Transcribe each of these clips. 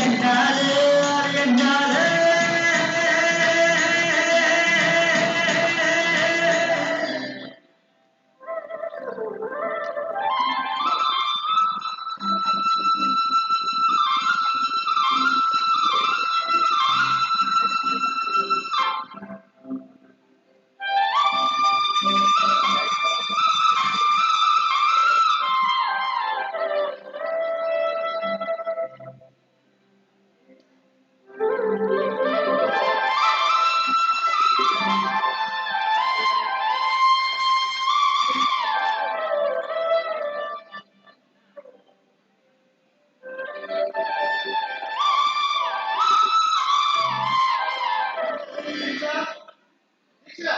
ಎನ್ನಾಲೆ ಎನ್ನಾಲೆ. भेजा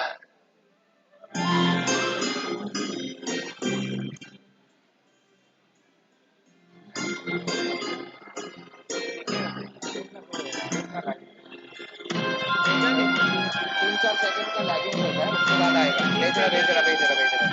नहीं, 3-4 सेकंड का लैगिंग होता है, उसके बाद आएगा। भेज रहा, भेज रहा, भेज रहा, भेज रहा।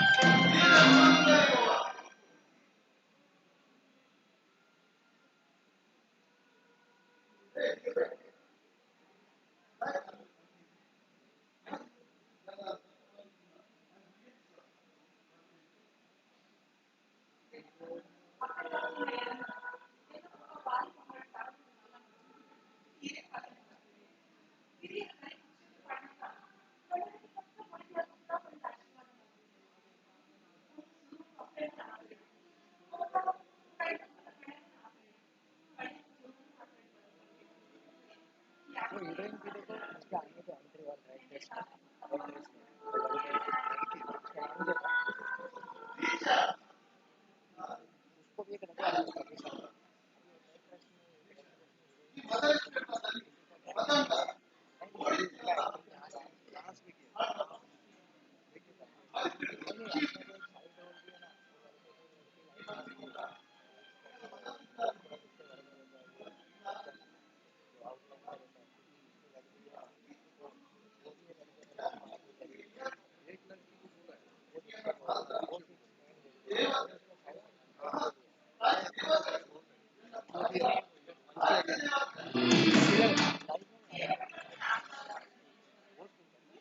वो हीरोइन की देखो, उसके आगे तो एंट्री वाला रेड ड्रेस में, रेड ड्रेस में वो लड़की, उसका नाम क्या था? उसको भी एक नजर आ रहा था। अभी रेड ड्रेस में, रेड ड्रेस में हीरोइन डांस भी किया। नहीं, अपना जो एक साइड रोल भी है ना, वो लड़के को लड़की लाइक करती है, थोड़ा गुस्से भरे में रहता है वो एकदम, जो आउटलाइन का रहता है उसको लड़की है, तो वो भी एक अलग तरह का पार्ट होता है। वो दूसरा वो फिक्स मेन वो उसका साइड साइड रोल है। किधर लाइव में नहीं आ रहा? वो स्पीकर में।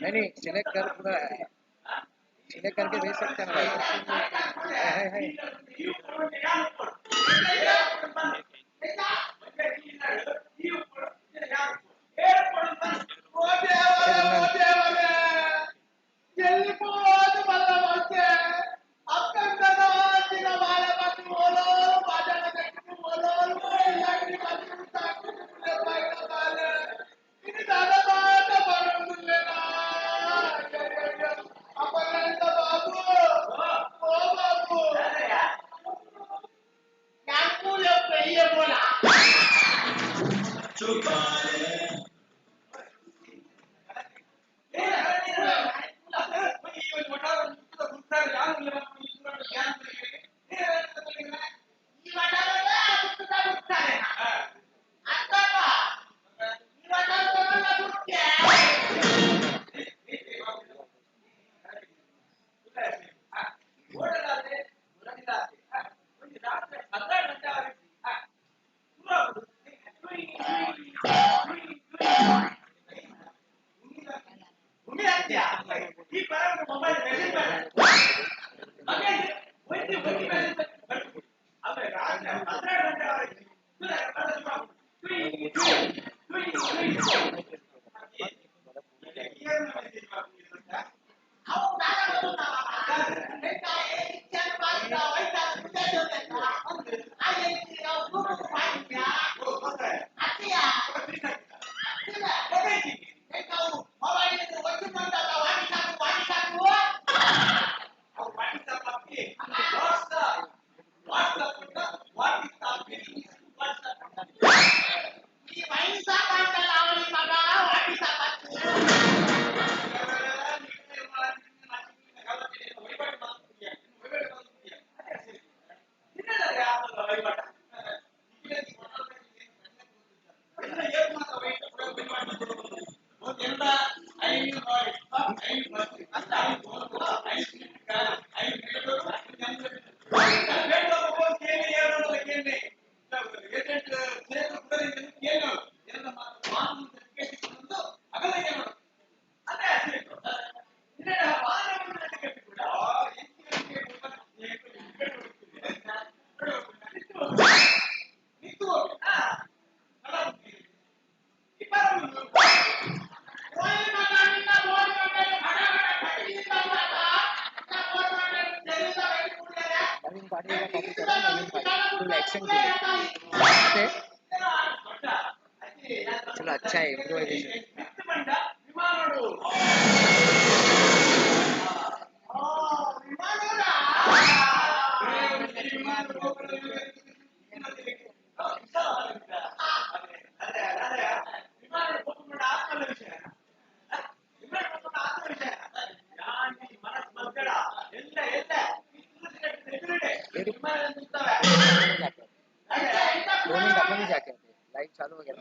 नहीं नहीं, सिलेक्ट कर, पूरा सिलेक्ट करके भेज सकते हैं ना भाई। है। नवीन पाटिल का कॉपी करो। नवीन पाटिल फुल एक्शन के लिए। चलो अच्छा है इम्प्रोवाइजेशन। 2 मिनट अपन ही जाके आते, लाइव चालू हो गया।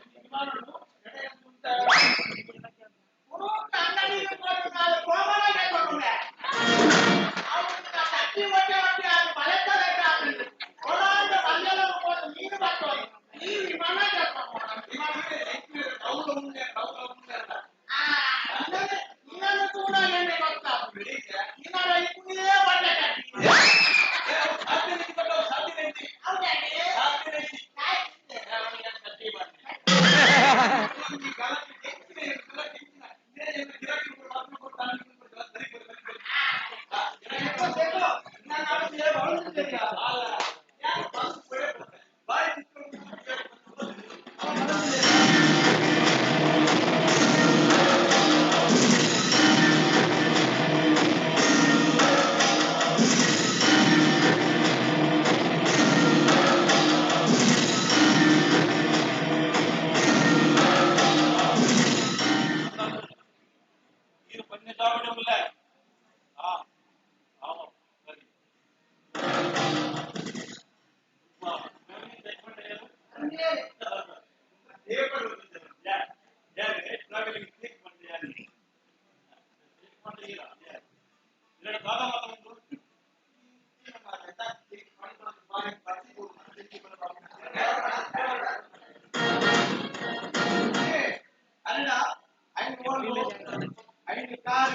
ಐನು ಕಾರ್,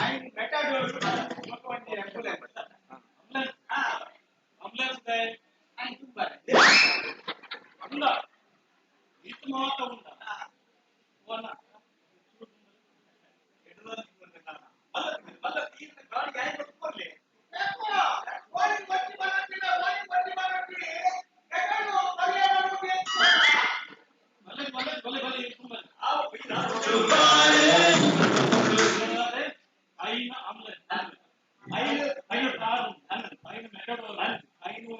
ಐನು ಮೆಟಾಡೋರ್, ಬೊಕ್ಕ ಒಂಜಿ ಆಂಬುಲೆನ್ಸ್. ಆಂಬುಲೆನ್ಸ್. ಆಂಬುಲೆನ್ಸ್ ದಾಯೆ? ಐನ್ ತುಂಬಾರೆ. ಉಂಡ ಇತ್ತು ಮಾತ ಉಂಡ ಓನ. ಮಲ್ಲ ತೀರ್ನ ಗಾಡಿ ಯಾಯ್ ಕೊರ್ಲೆ. ವಾಣಿ ಬಟ್ಟಿ ಬರಟ್ಟಿನ, ವಾಣಿ ಬಟ್ಟಿ ಬರಟ್ಟಿ. ಎಕಡು ಪರಿಯಾರ. ಬಲ್ಲೆ ಬಲ್ಲೆ ಬಲ್ಲೆ ಬಲ್ಲೆ ತುಂಬಾರೆ. ಆವು. ಐನ ಆಂಬುಲೆನ್ಸ್, ಐನು ಐನು ಕಾರು, ಐನು ಮೆಟಾಡೋರ್, ಐನು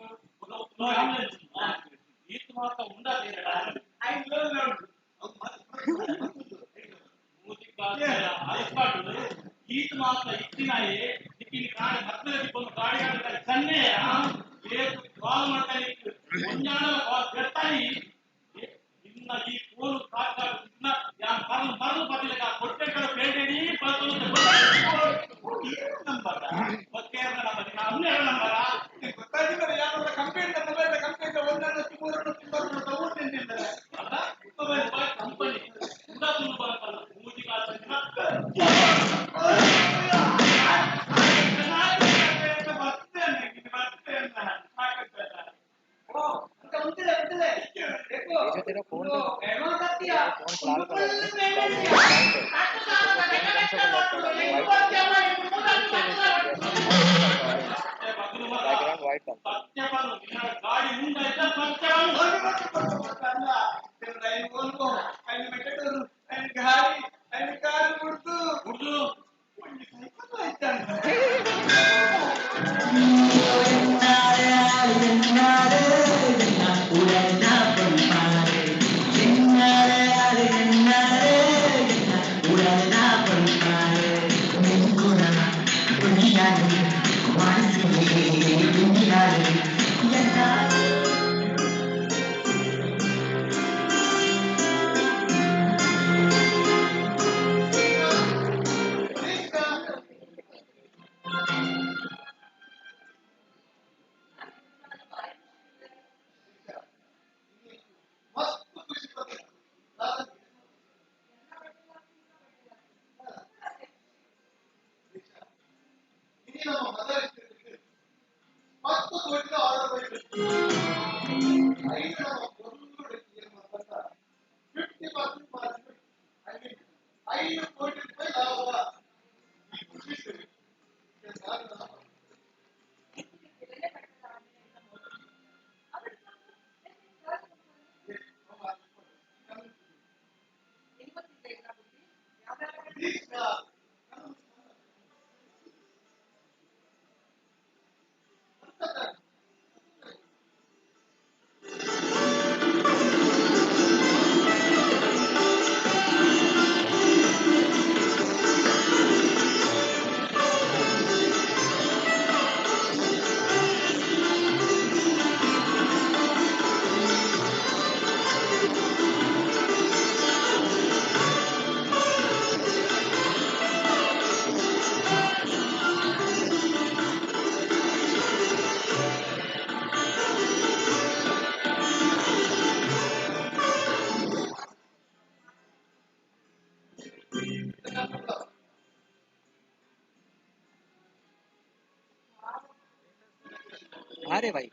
ಆಂಬುಲೆನ್ಸ್, ಈತ್ ಮಾತ ಉಂಡ ತೀರಡ. ಐನ್ ಲೋನ್ ಲೋನ್. ಅಲ್ಪಾಟು ಈತ್ ಮಾತ ಇತ್ತಿನಾಯೆ ನಿಕ್ಕಿನ ಕಾಡಿ ಮತ್ತಲೆ ದಿಕ್ಕೊಂದು ಗಾಡಿ ಗಾಡಿ ಸನ್ನೆ ಏತು ಕಾಲ್ ಮಾಡ್ತಾನೆ ಒಂಜಾಣ ಕಾಲ್ ಬೆರ್ತಾನಿ. ಇನ್ನ ಈ ಫೋನ್ ಕಾಕ ಇನ್ನ ಯಾನ್ ಮರಲು ಮರಲು ಬದಿಲಕ ಕೊಟ್ಟೆ ಕಡೆ ಪೇಟೆಡಿ ಬರ್ತೊಂದು. ಏನು ನಂಬರ್? ಒಕ್ಕೇರ್ನ ನಂಬರ್, ಹನ್ನೆರಡು ನಂಬರ. ಗೊತ್ತಾಗಿಲ್ಲ. ಯಾವ್ದಾರ ಕಂಪ್ಲೇಂಟ್, ಮೊಬೈಲ್ ಕಂಪ್ಲೇಂಟ್ ಒಂದನ್ನು ಮೂರನ್ನು ತಿಂಬರು ತಗೊಂಡಿದ್ದಿಲ್ಲ. ಅಲ್ಲ, ಮೊಬೈಲ್ ಕಂಪನಿ ಉಂಡ ತುಂಬ ಬರಲ್ಲ ಮೂಜಿ ಕಾಸಿನ. ये जो तेरा फोन का फोन लाल कलर है, व्हाइट है, तो फोन कौन सा कलर का डालना? व्हाइट। बैकग्राउंड व्हाइट डालता है। ಸತ್ಯವನ್ನು ನಿನ್ನ ಗಾಡಿ ಉಂಡಾಯ್ತ ಸತ್ಯವನ್ನು. ಹುಡ್ದು. 5 ಕೋಟಿ ರೂಪಾಯಿ ಲಾಭ. ಈ ಖುಷಿ. हाँ रे भाई,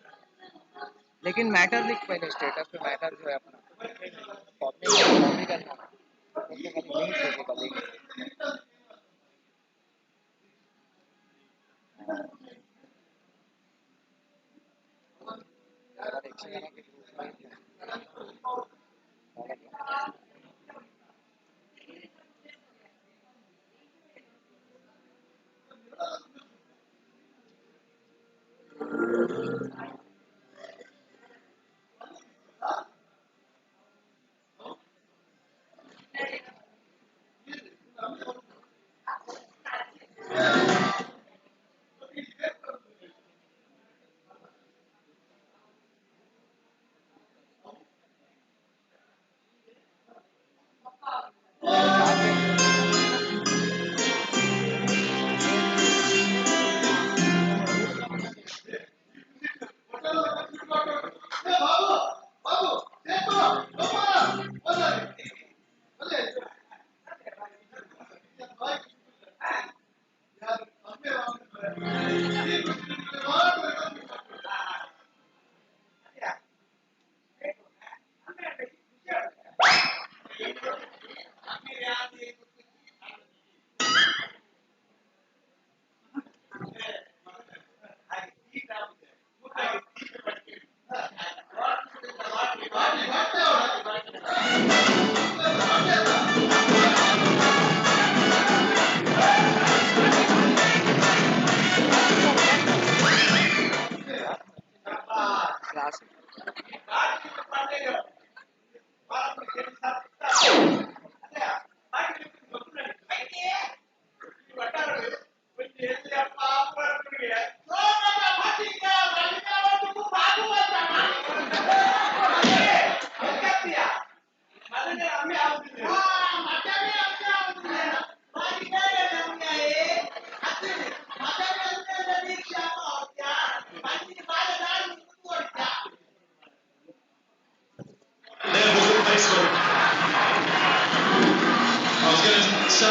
लेकिन मैटर लिख पहले स्टेटस पे। मैटर जो है अपना कॉपी कॉपी करना, उसके खाली लिंक भेजेगा, लिंक। और एक जना के ग्रुप में डाला। I was going to say.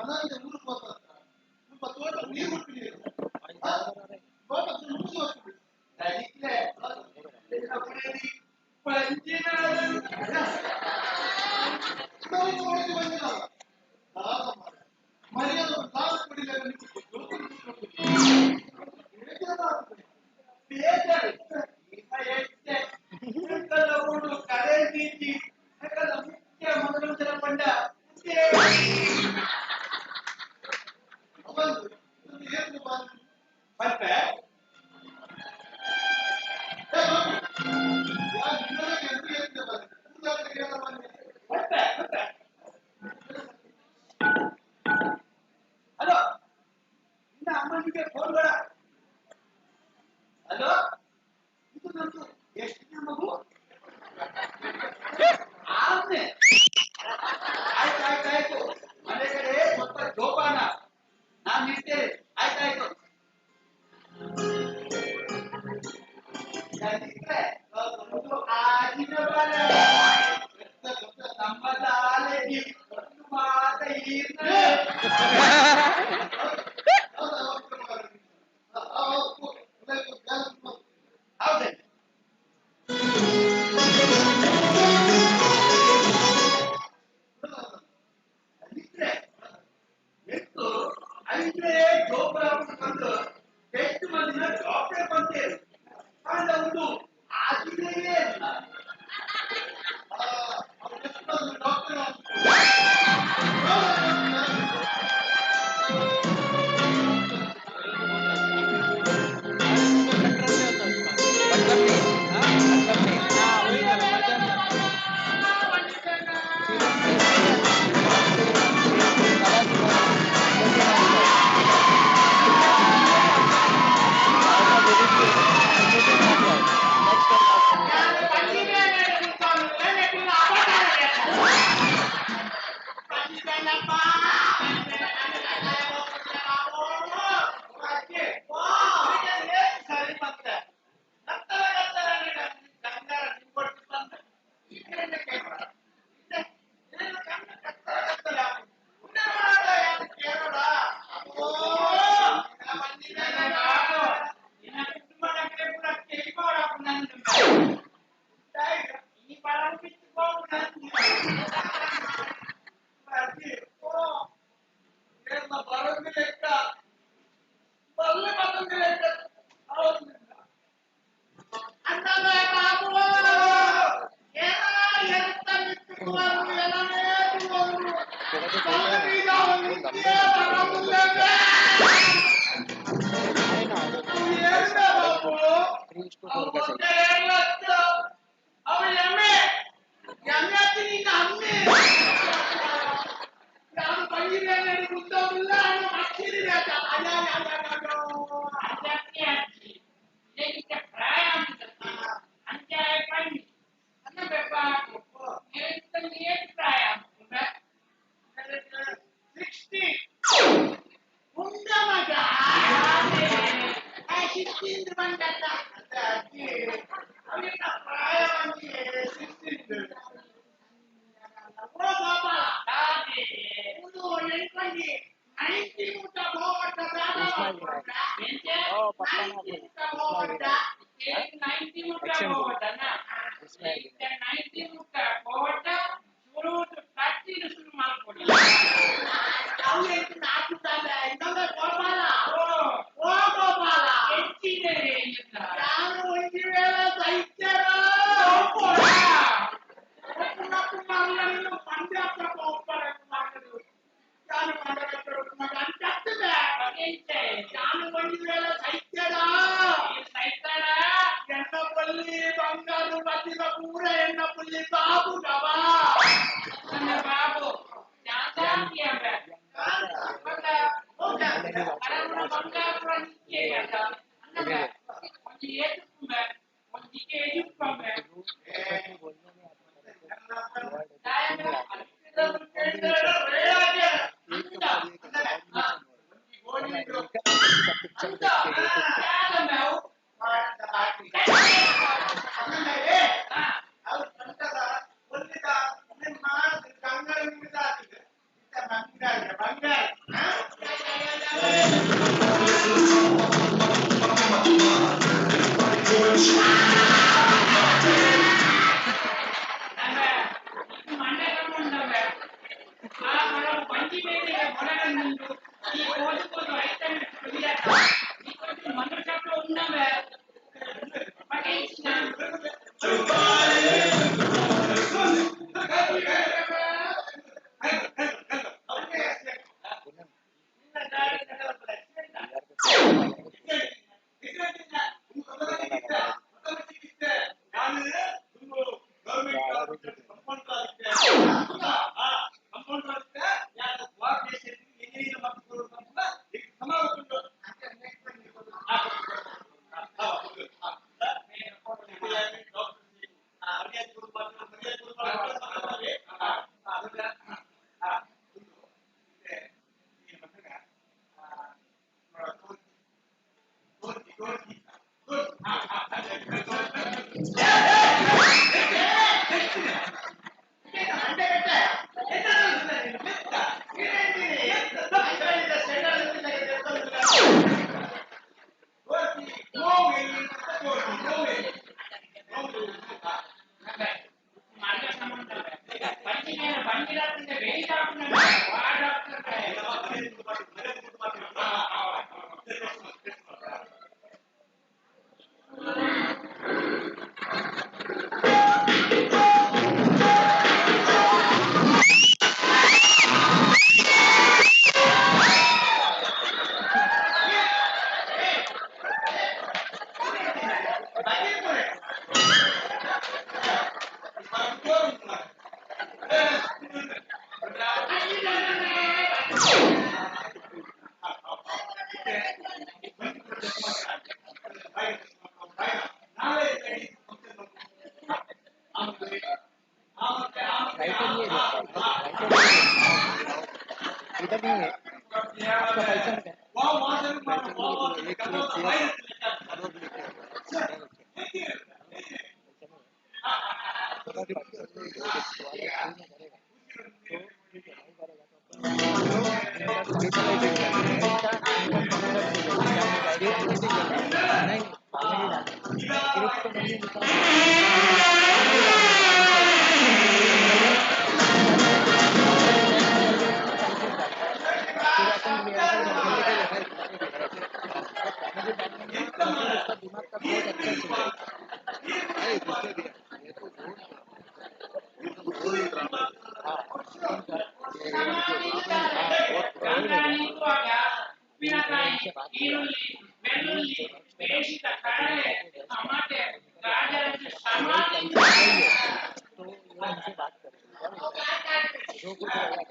ಮನಾಂದೆ ಊರು ಹೋಗ್ತಾರ ಸ್ವಲ್ಪ ತೋಟ ನೀರು ಬಿಟ್ಟಿದ್ದೀರಿ ತೋಟ ಮುಗಿಸಿ ಹೋಗ್ತೀವಿ. ಹಲೋ, ನಿನ್ನ ಅಮ್ಮನಿಗೆ ಫೋನ್ ಬೇಡ. ಹಲೋ, ಇದು ನಂದು ಎಷ್ಟನೇ ಮಗು? ಆರನೇ. ಆಯ್ತು ಆಯ್ತು ಆಯ್ತು, ಮನೆ ಕಡೆ ಸ್ವಲ್ಪ ಜೋಪಾನ, ನಾನ್ ಇರ್ತೇನೆ. ಆಯ್ತಾಯ್ತು. ನಮ್ಮ ಶಾಲೆಗೆ ಒಂದು ಮಾತ ಈರ್ನ. ಹೌದೇ? ಎಷ್ಟು ಐದನೇ ಜೋಬ್ರ ಬಂದು ಎಷ್ಟು ಮಂದಿನ ಡಾಕ್ಟರ್ ಬಂತೇವೆ ಆಗ ಒಂದು ಆಗಿದೆಯೇ ಇಲ್ಲ. ಬಂಗಾರ. ಈ ಕೋದು ಕೋದು ಐತನ್ ಈ ಕೋದು ಮನುಷ್ಯ ಉನ್ನವೆ ಪಟೇಶ್ನ राइटर नहीं है, राइटर नहीं है, इधर नहीं है, आपका पहचान का दिमाग का बहुत अच्छा चल ಉಪ್ಪಿನಕಾಯಿ, ಈರುಳ್ಳಿ, ಬೆಳ್ಳುಳ್ಳಿ, ಬೇಯಿಸಿದ ಕಡಲೆ, ಟಮಾಟೆ, ಗಾಜರ್ ಸಮಾನ. तो ये उनसे बात करेंगे जो कुछ रहेगा।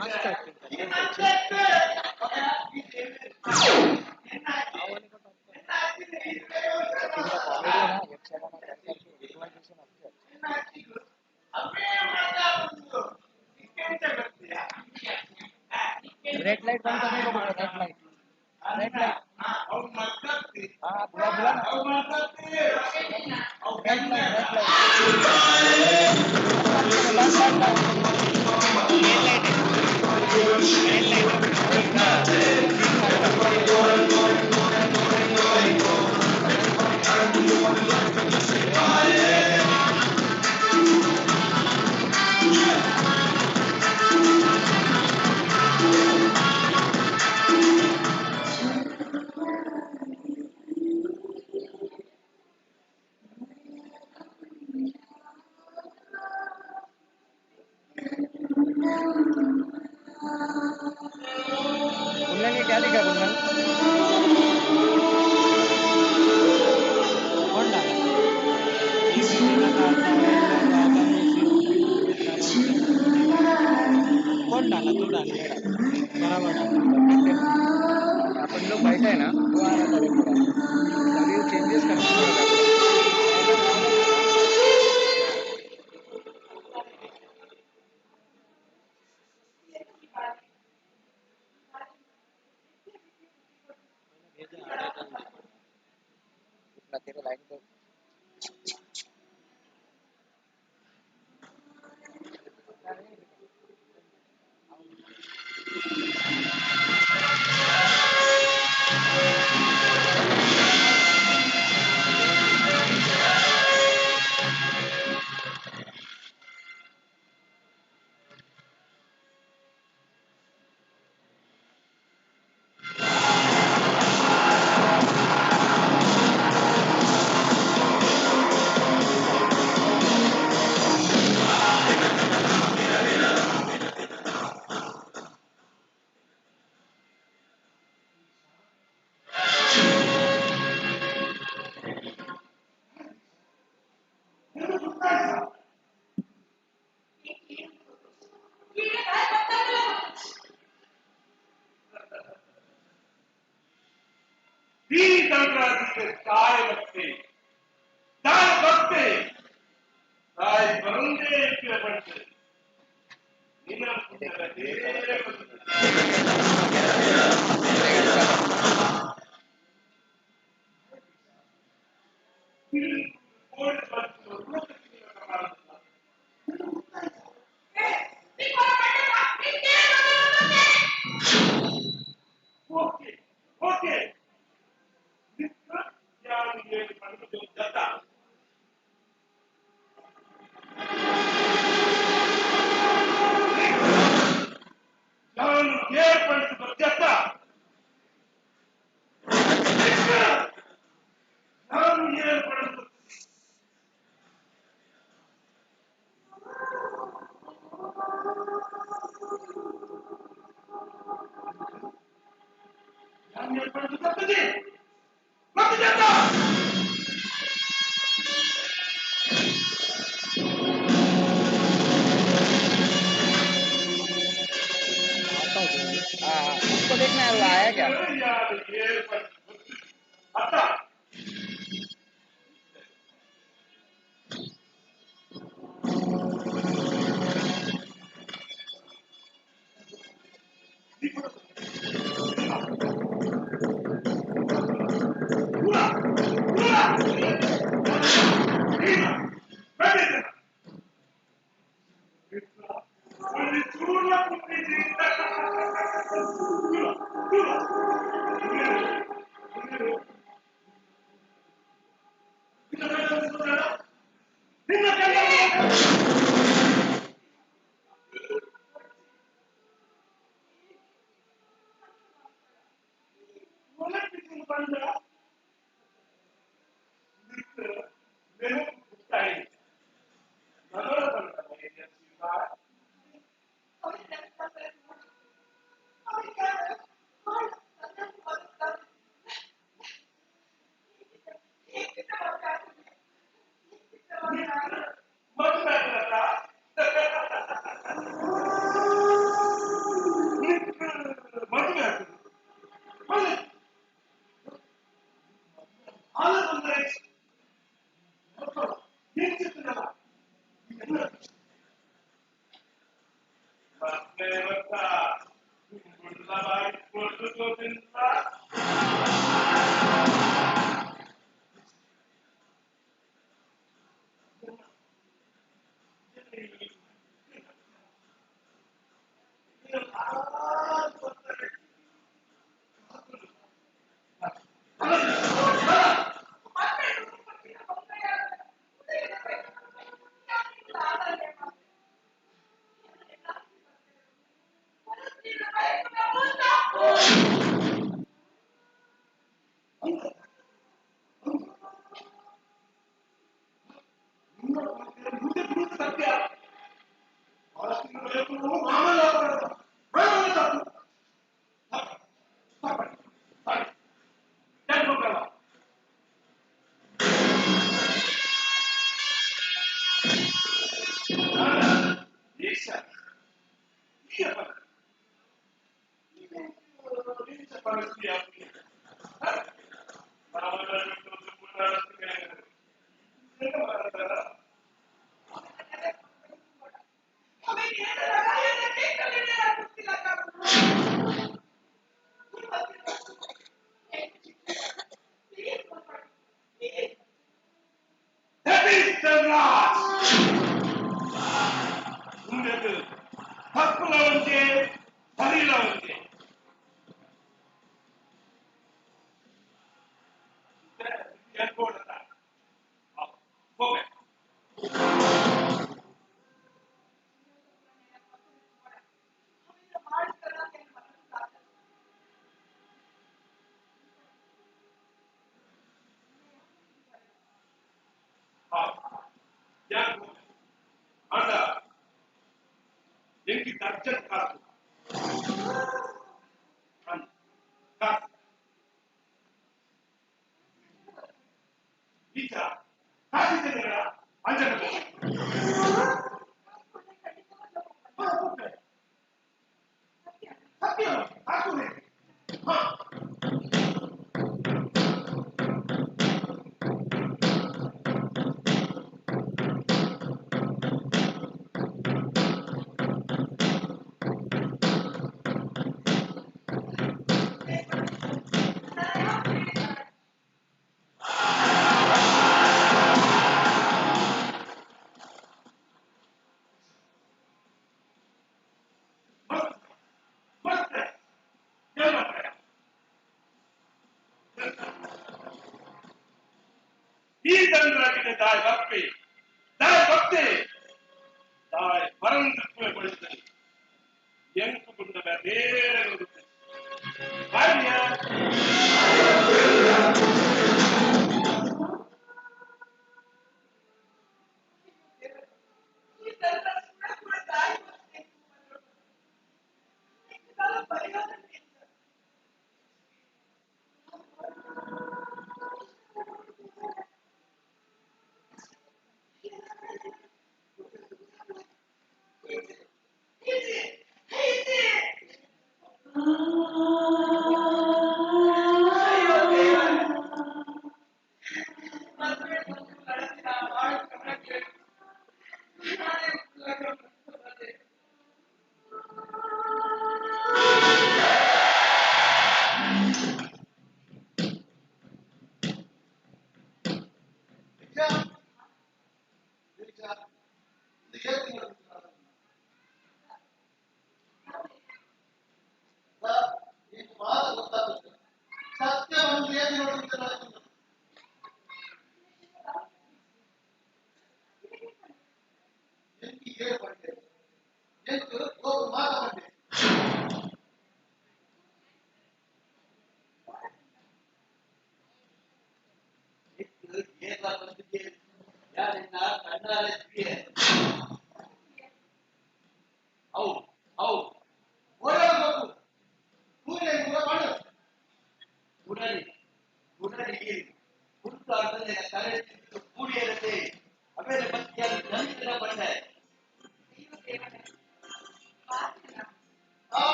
मस्त एक्टिंग कर कॉमेडी है ना, यक्षगाना कर करके इम्प्रोवाइजेशन अच्छे अच्छे। रेड लाइट बंद करने को बोलो। Red light, red light. हाँ, बुला बुला ना। Red light, red light. Left light, red light. Kundan ये क्या लिखा है कुंदन? कौन डाला? कौन डाला? तू डाला, बराबर डाला। अपन लोग बैठे हैं ना, वो आ रहा था देखो। अभी वो चेंजेस करना पड़ेगा। भेजा आड़े डाल दे। इतना तेरे लाइन तो Okay, okay. ನಾನು ಏರ್ಪಡಿಸಿದ ನಾನು ಏರ್ಪಡಿಸಿದ ನಾನು ಏರ್ಪಡಿಸಿದ ಮತ್ತೆ हाँ, उसको देखना है, वो आया क्या? ಅತ್ತ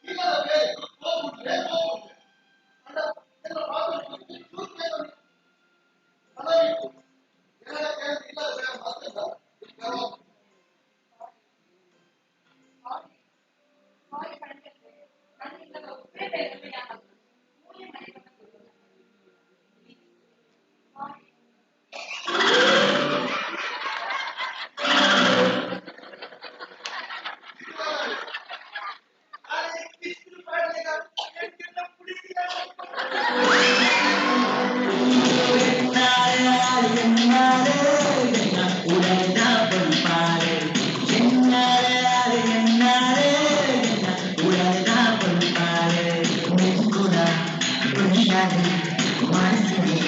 ಇಲ್ಲ. ಉಡಲ್ದ ಪೊಲ್ಪಾಳೆ ಎನ್ನಾಳೆ ಆರೆ ಎನ್ನಾಳೆ ಎನ್ನ ಉಡಲ್ದ ಪೊಲ್ಪಾಳೆ ಮೆಕ್ಕುನ ದುನಿಯಾನೆ ಮನಸ್ಸಿಗೆ.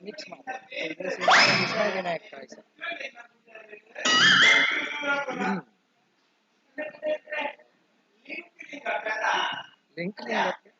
मिक्स मार विनायक का ऐसा। लिंक नहीं लगते।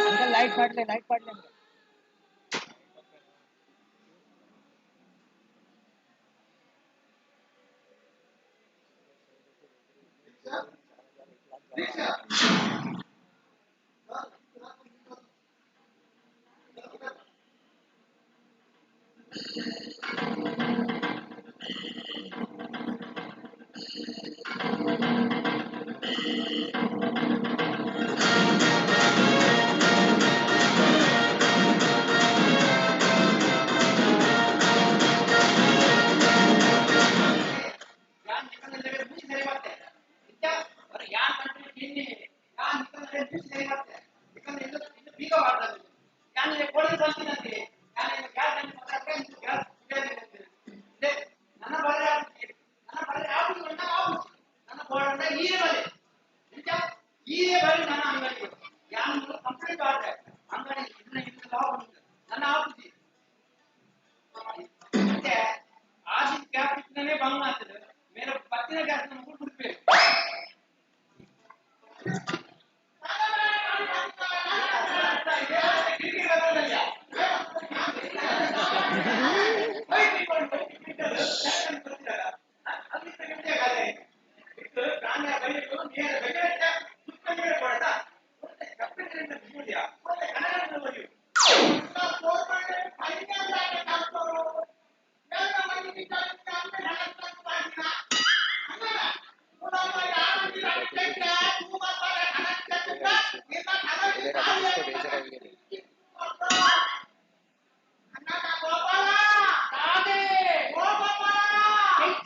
अंकल लाइट फाड़ ले, लाइट फाड़ ले। ಯಾನ್ ನಿಕಲ್ನ ಜಾಗಡ್ ಮೂಜಿ ಸರಿ ಬತ್ತೆ. ಇತ್ತ ಹೊರ ಯಾನ್ ಪನ್ಪಿನ ಕೇನ್ನೆ.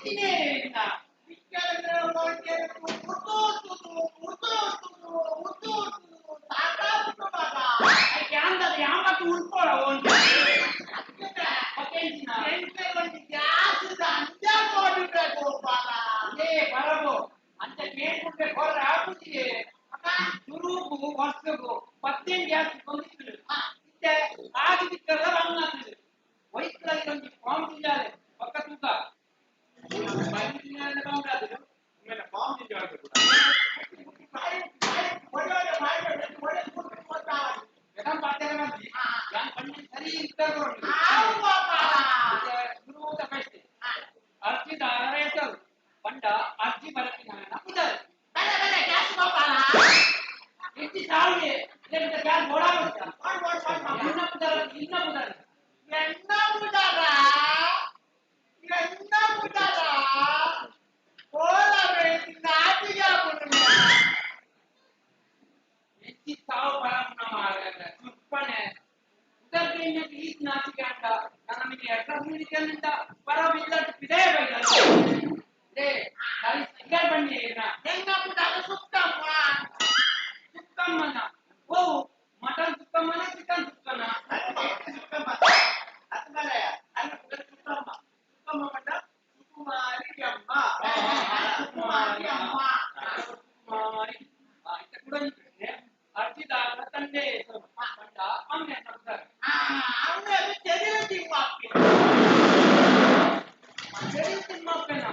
ಎಂಚಿನೇ ಇಲ್ಲ. ಐಕ್ ಯಾಂದದ ಯಾಂಬತ್ತು ಉಳ್ಕೊಳ ಒಂದು. ಮತ್ತೆಂಚಿನ? ಲೇ ಬರಬೋ ಅಂತ ಕೇಳ್ಕೊಂಡ್ರೆ ಹೊರ ಆಪುಜಿ. ಸುರುಗು ವರ್ಷಗು 15 ಗ್ಯಾಸ್ ಬಂದಿತ್ತು. ಇತ್ತೆ ಆಗಿ ದಿಕ್ಕಲ್ಲ ಬಂಗಾತಿದ್ದು. ವೈಕ್ಲಲ್ಲಿ ಒಂದು ಫಾರ್ಮ್ ತಿಂಜಾಲೆ ಪಕ್ಕ ತೂಕ. ಬೈಕ್ ತಿಂಜಾಲೆ ಬಂಗಾತಿದ್ದು. ಆಮೇಲೆ ಫಾರ್ಮ್ ತಿಂಜಾಲೆ ಕೂಡ. ಬೆದಂ ಪಾತೆರ ಬಂದಿ. ಯಾನ್ ಪಂಡಿ ಸರಿ ಇರ್ತಾರೆ ನೋಡಿ. ಸುರುವುದ ಪ್ರಶ್ನೆ. ಅರ್ಜಿದಾರರ ಹೆಸರು ಪಂಡ ಅರ್ಜಿ ಬರಪಿನ ಪುದರ್. ಹೆಚ್ಚಿ ಸಾವಿಗೆ ಇಲ್ಲದಿದ್ದ ಗ್ಯಾಸ್ ಬೋಡಾ ಬಿಡ್ತಾ. ಇನ್ನ ಪುದರ್ ಇನ್ನ ಪುದರ್. ಹೆಚ್ಚಿ ಸಾವು ಪರಮನ ಮಾರ್ರೆ ಸುಪ್ಪನೆ. ಉದರ್ ಕೇಂದ್ರಕ್ಕೆ ಈತ್ ನಾಚಿಕೆ ಅಂಡ ನಮಗೆ ಅಡ್ರೆಸ್ ನೀಡಿಕೆಲ್ಲಿಂದ ಪರವಿಲ್ಲಟ್ಟು ಪಿದೇ ಬೈದ. ಲೇ ಸರಿ ಸಿಗರ್ ಬನ್ನಿ ಇರ್ನ. ಸುಕ್ಕಮ್ಮನ ಓ ಮಟನ್ ಸುಕ್ಕಮ್ಮನ ಚಿಕನ್ ಸುಕ್ಕನ. ಸುಕುಮಾರಿ. ಇತ್ತ ಕೂಡ ಒಂದು ಪ್ರಶ್ನೆ. ಅರ್ಜಿದಾರರ ತಂದೆ ಹೆಸರು ಪಂಡ ಅಮ್ಮೆ ಪುದರ್. ಚೆರಿ ತಿಮ್ಮಪ್ಪನ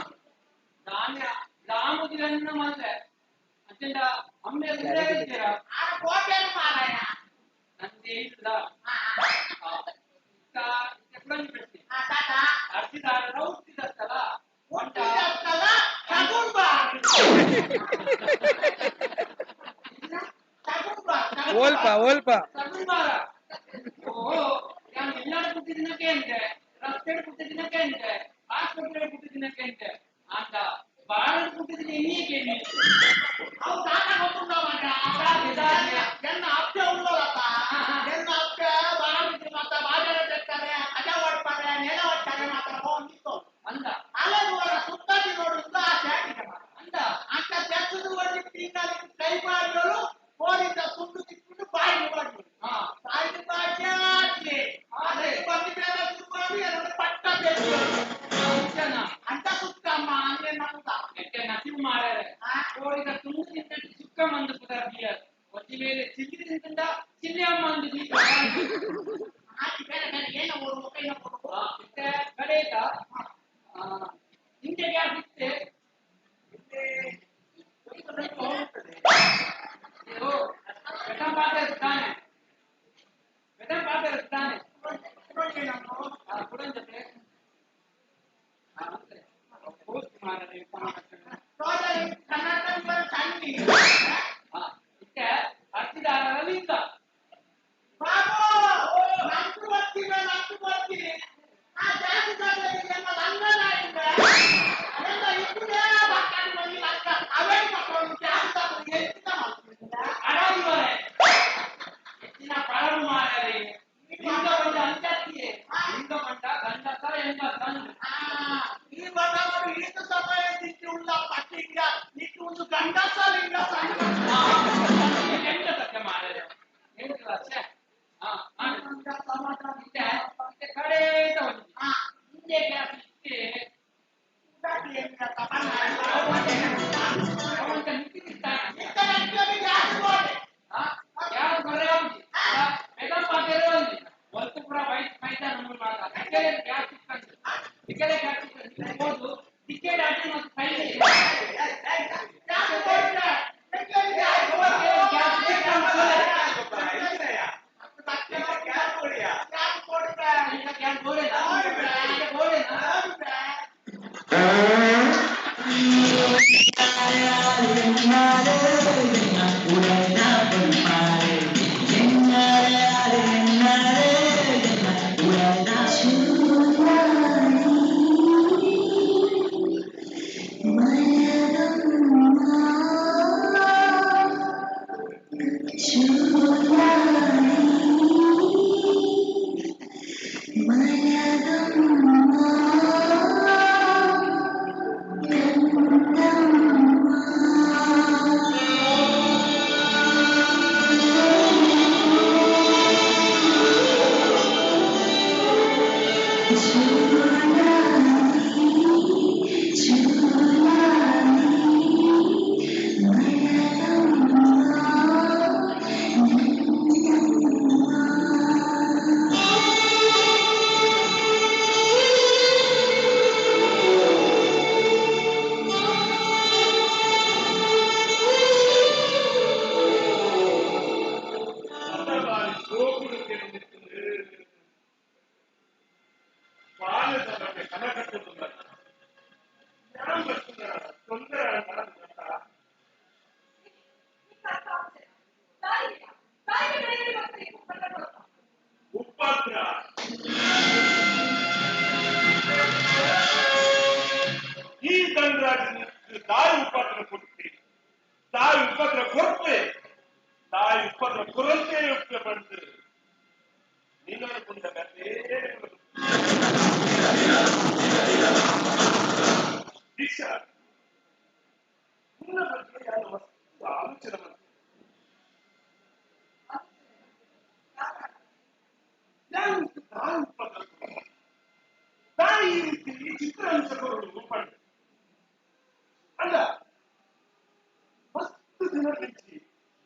ದಾನ್ಯ ದಾಮುದಿರನ್ನ ಮಲ್ಲೆ ಅತ್ಯಂತ ಅಮ್ಮೆ ಇದ್ದೀರಾ ನಂದೇ ಇಲ್ಲ. ಇತ್ತ ಇತ್ತ ಕೂಡ ಒಂದು ಪ್ರಶ್ನೆ. ಅರ್ಜಿದಾರರ ಹುಟ್ಟಿದ ಸ್ಥಳ ಪಂಡ ಓಲ್ಪ ಓಲ್ಪ. ಸಗುಂಬಾರ. ಓ ನಾನು ಎಲ್ಲಾರು ಹುಟ್ಟಿದಿನಕ್ಕೆ ಅಂತೆ, ರಸ್ತೆ ಹುಟ್ಟಿದಿನಕ್ಕೆ ಅಂತೆ, ಆಸ್ಪತ್ರೆ ಹುಟ್ಟಿದಿನಕ್ಕೆ ಅಂತೆ, ಅಂತ ಬಾಳ ಹುಟ್ಟಿದಿನ ಇನ್ನೀಕೆ ಅಂದ ಅಂದ. ಹಾ ಅಂಚನ ಅಂತ ಸುತ್ತಮ್ಮ ಅಂದ್ರೆ ನಮ್ದ ಎಟ್ಟೆ ನಸಿವು ಮಾರಾರೆ. ಕೋಳಿದ ತುಂಡು ತಿಂತ ಸುಕ್ಕ ಮಂದು ಪುದರ್ ಬಿಯರ್ ಒತ್ತಿ ಮೇಲೆ ಚಿಲ್ಲಿ ತಿಂತಂದ ಚಿಲ್ಲಿ ಅಮ್ಮ ಅಂದು ದೀಪ. ಆಚೆ ಬೇರೆ ಬೇರೆ ಏನೋ ஒரு ಮುಖ ಏನೋ ಕೊಡು. ಇತ್ತೆ ಕಡೆಯ ಹಿಂದೆ ಗ್ಯಾಸ್ ಇತ್ತೆ. ಓ ಬೆಟಂ ಪಾತ್ರ ಇರ್ತಾನೆ, ಬೆಟಂ ಪಾತ್ರ ಇರ್ತಾನೆ. ಕುಡನ್ ಜೊತೆ ಪೋಸ್ಟ್ ಮಾರಾರೆ. ಇತ್ತೆ ಅರ್ಜಿದಾರರ ಲಿಂಗ. ಅಡಾದಿವರೆ ಹೆಚ್ಚಿನ ಪರರು ಮಾರಾರೆ. ಲಿಂಗ ಬಂದ ಅಂಚಾತಿಯೇ ಲಿಂಗ ಬಂದ ಗಂಡಸ ಹೆಂಗಸ. ಗಂಡಸ ಲಿಂಗ ಹೆಂಗಸಕ್ಕೆ ಮಾರಾರೆ ಹೇಳ್ತಲ್ಲ ಛೆ. ಹಾ ಹಾ ಇತ್ತೆ ಇತ್ತೆ ಕಡೇದ ಒಂದು ಹಿಂದೆ ಗ್ಯಾಸ್ ಇತ್ತೆ. ಅವಂತ ನಿಂತಿರ್ತಾನೆ. ಯಾರು ಬರೇ ఉంది ಬೆದಂ ಪಾತೆರೆ ఉంది ಒಲ್ತು ಪೂರ ಬೈಟ್ ಮೈದಾನ ಮೂರು ಮಾತ ದಿಕ್ಕೆಲೆ ಗ್ಯಾಸ್ ಇಕ್ಕಂದು ದಿಕ್ಕೆಲೆ ಗ್ಯಾಸ್ ಇಕ್ಕಂದು ಹೋದು ದಿಕ್ಕೆಲೆ ಅಡ್ಡಿ ಮತ್ತು ಸೈಡ್ ಗ್ಯಾಸ್ ಬೋಡೆನಾ ಬೋಡೆನಾ. My ಚಂದನ್ ರಾಜ್ ತಾಯಿ ಉಪದ್ರ ಕೊಡ್ತಿ ತಾಯಿ ಉಪದ್ರ ಕೊರ್ಪೆ ತಾಯಿ ಉಪದ್ರ ಕೊರಂತೆ ಉಪ್ಪೆ ಬಂದು ನೀನು ಅನ್ಕೊಂಡ ದೀಕ್ಷಾ ನಿನ್ನ ಬಗ್ಗೆ ನಾನು ಮಸ್ತ್ ಆಲೋಚನೆ ಮಾಡ್ತೀನಿ. ನಾನು ತಾಯಿ ಉಪದ್ರ ತಾಯಿ ಈ ರೀತಿ ಚಿತ್ರಾಂಶ ಕೊರಡು ಪಂಡು ಅಲ್ಲ ಮಸ್ತ್ ದಿನ ಬಿಚ್ಚಿ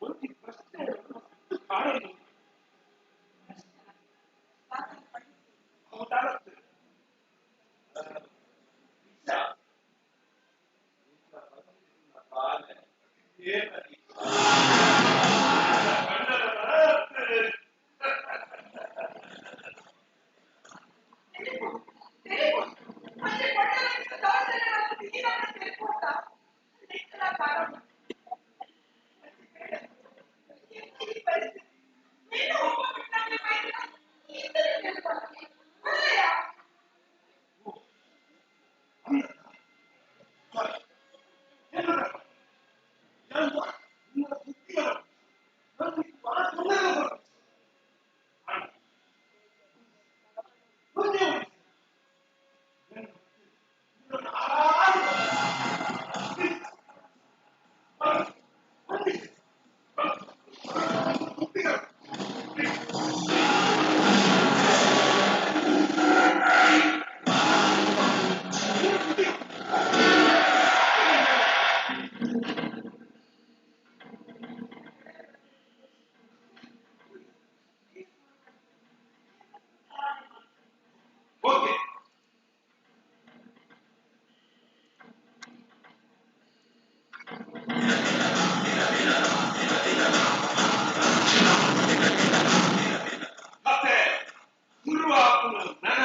ಒಂದು ಪ್ರಶ್ನೆ ಮಸ್ತ್ ಕಾಣಲು ಓಕೆ. ಮತ್ತೆ ಗುರುವಾಪುನು ನನ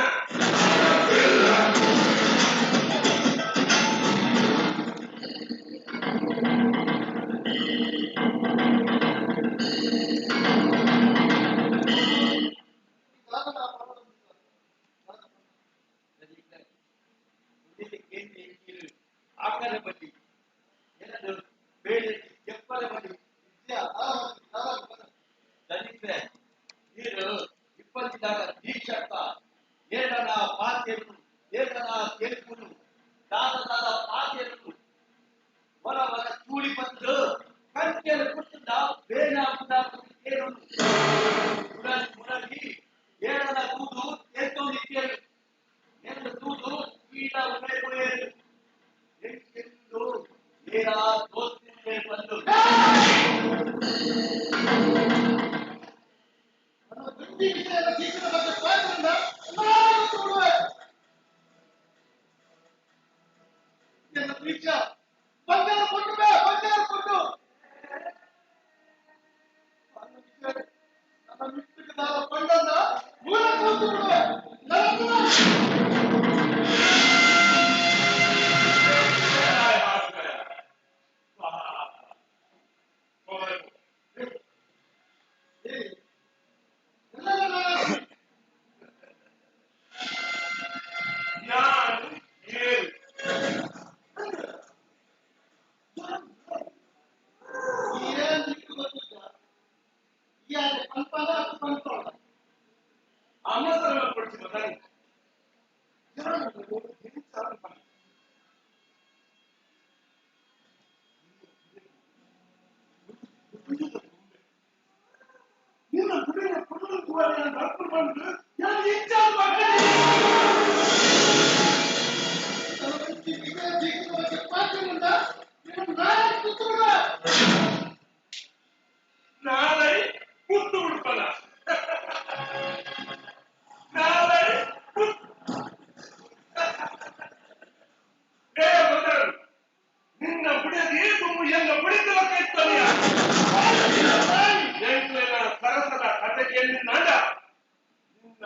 ನಾಳೆ ಕುತ್ತು ಬಿಡ್ಬಲ್ಲ ನಾಳೆ ಏ ಬಂದರು ನಿನ್ನ ಬುಡದಿ ತುಂಬ ಎಲ್ಲ ಬುಡಿದ ಕೈತ್ತಲಿಯ ಎಂಟ್ಲೇನ ಸರಸದ ಕತೆ ಕೇಳಿ ನಾಡ ನಿನ್ನ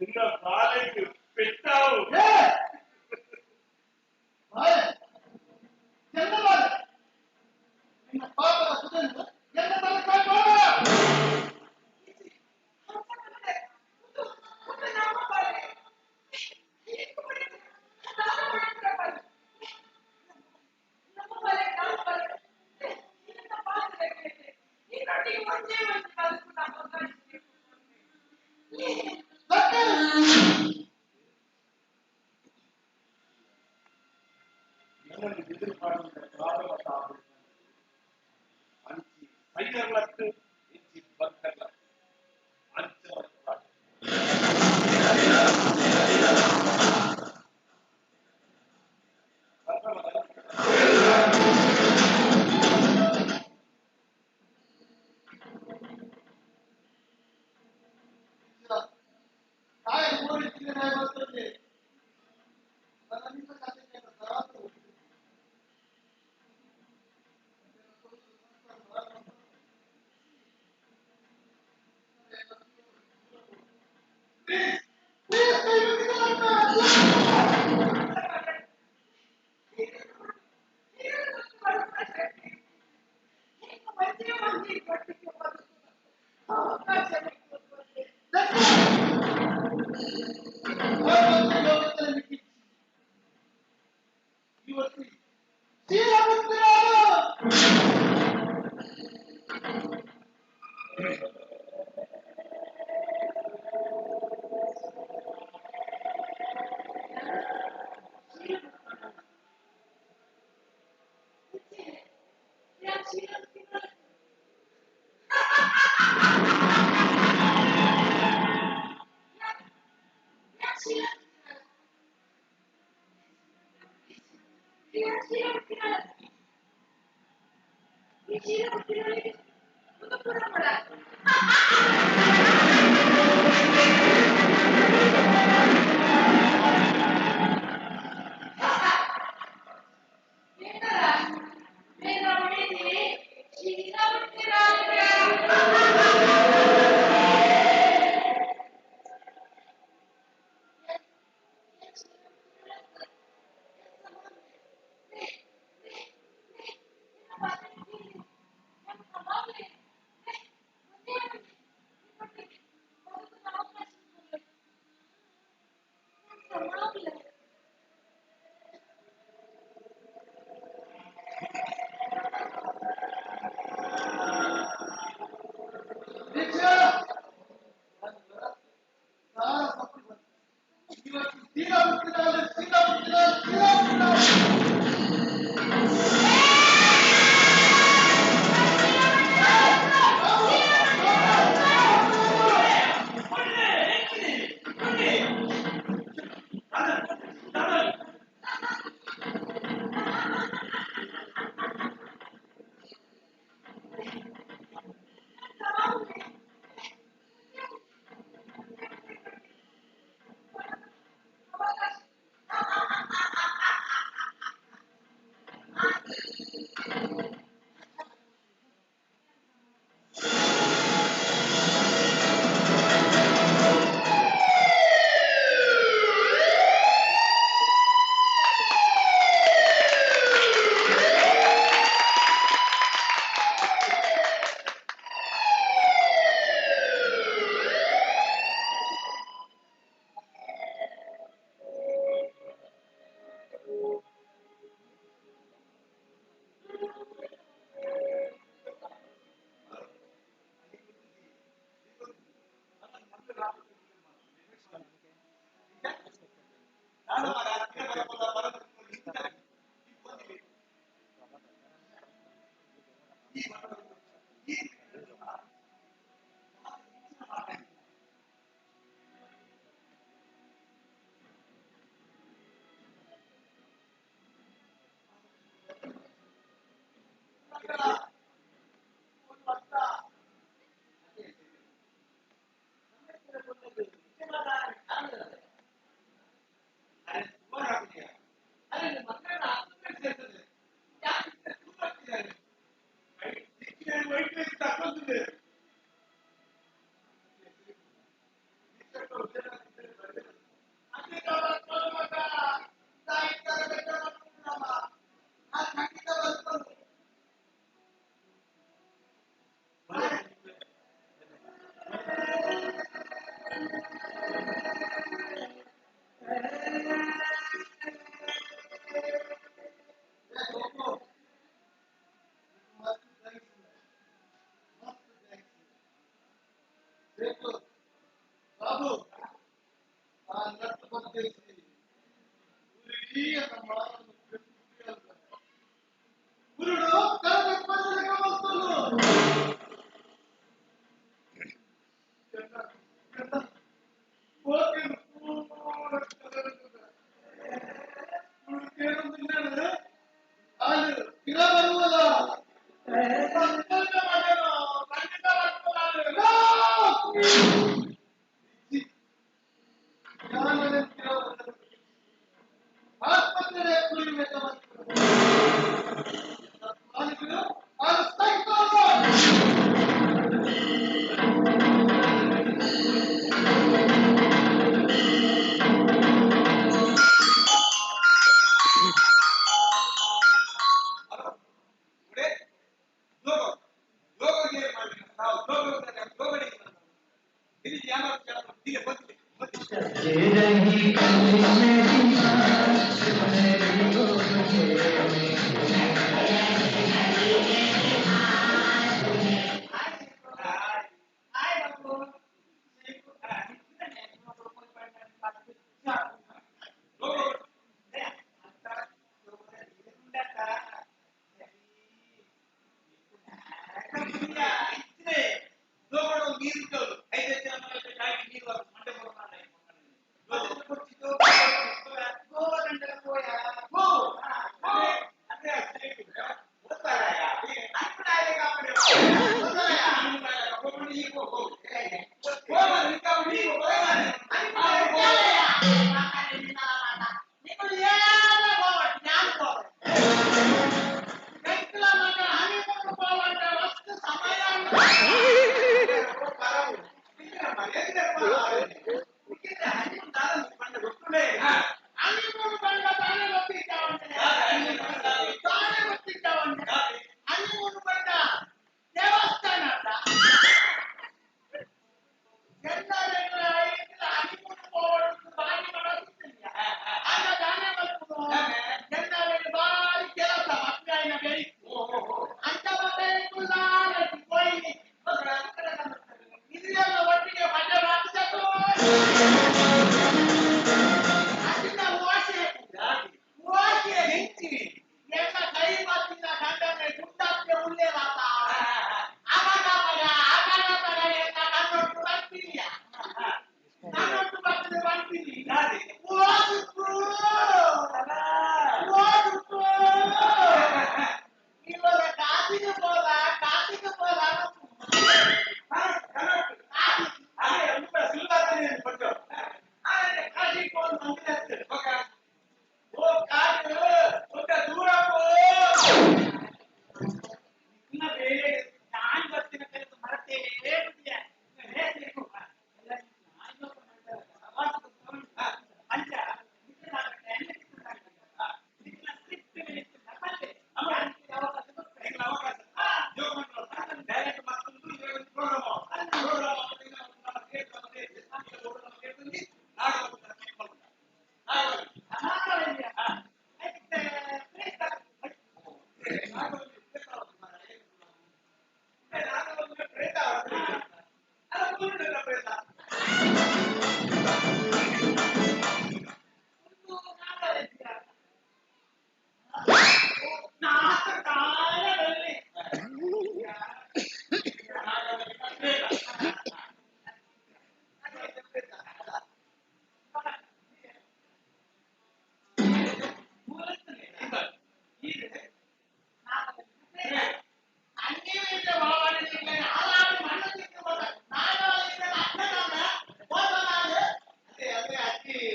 ನಿನ್ನ ಬಾಲೆಗೆ ಪೆಟ್ಟಾವು.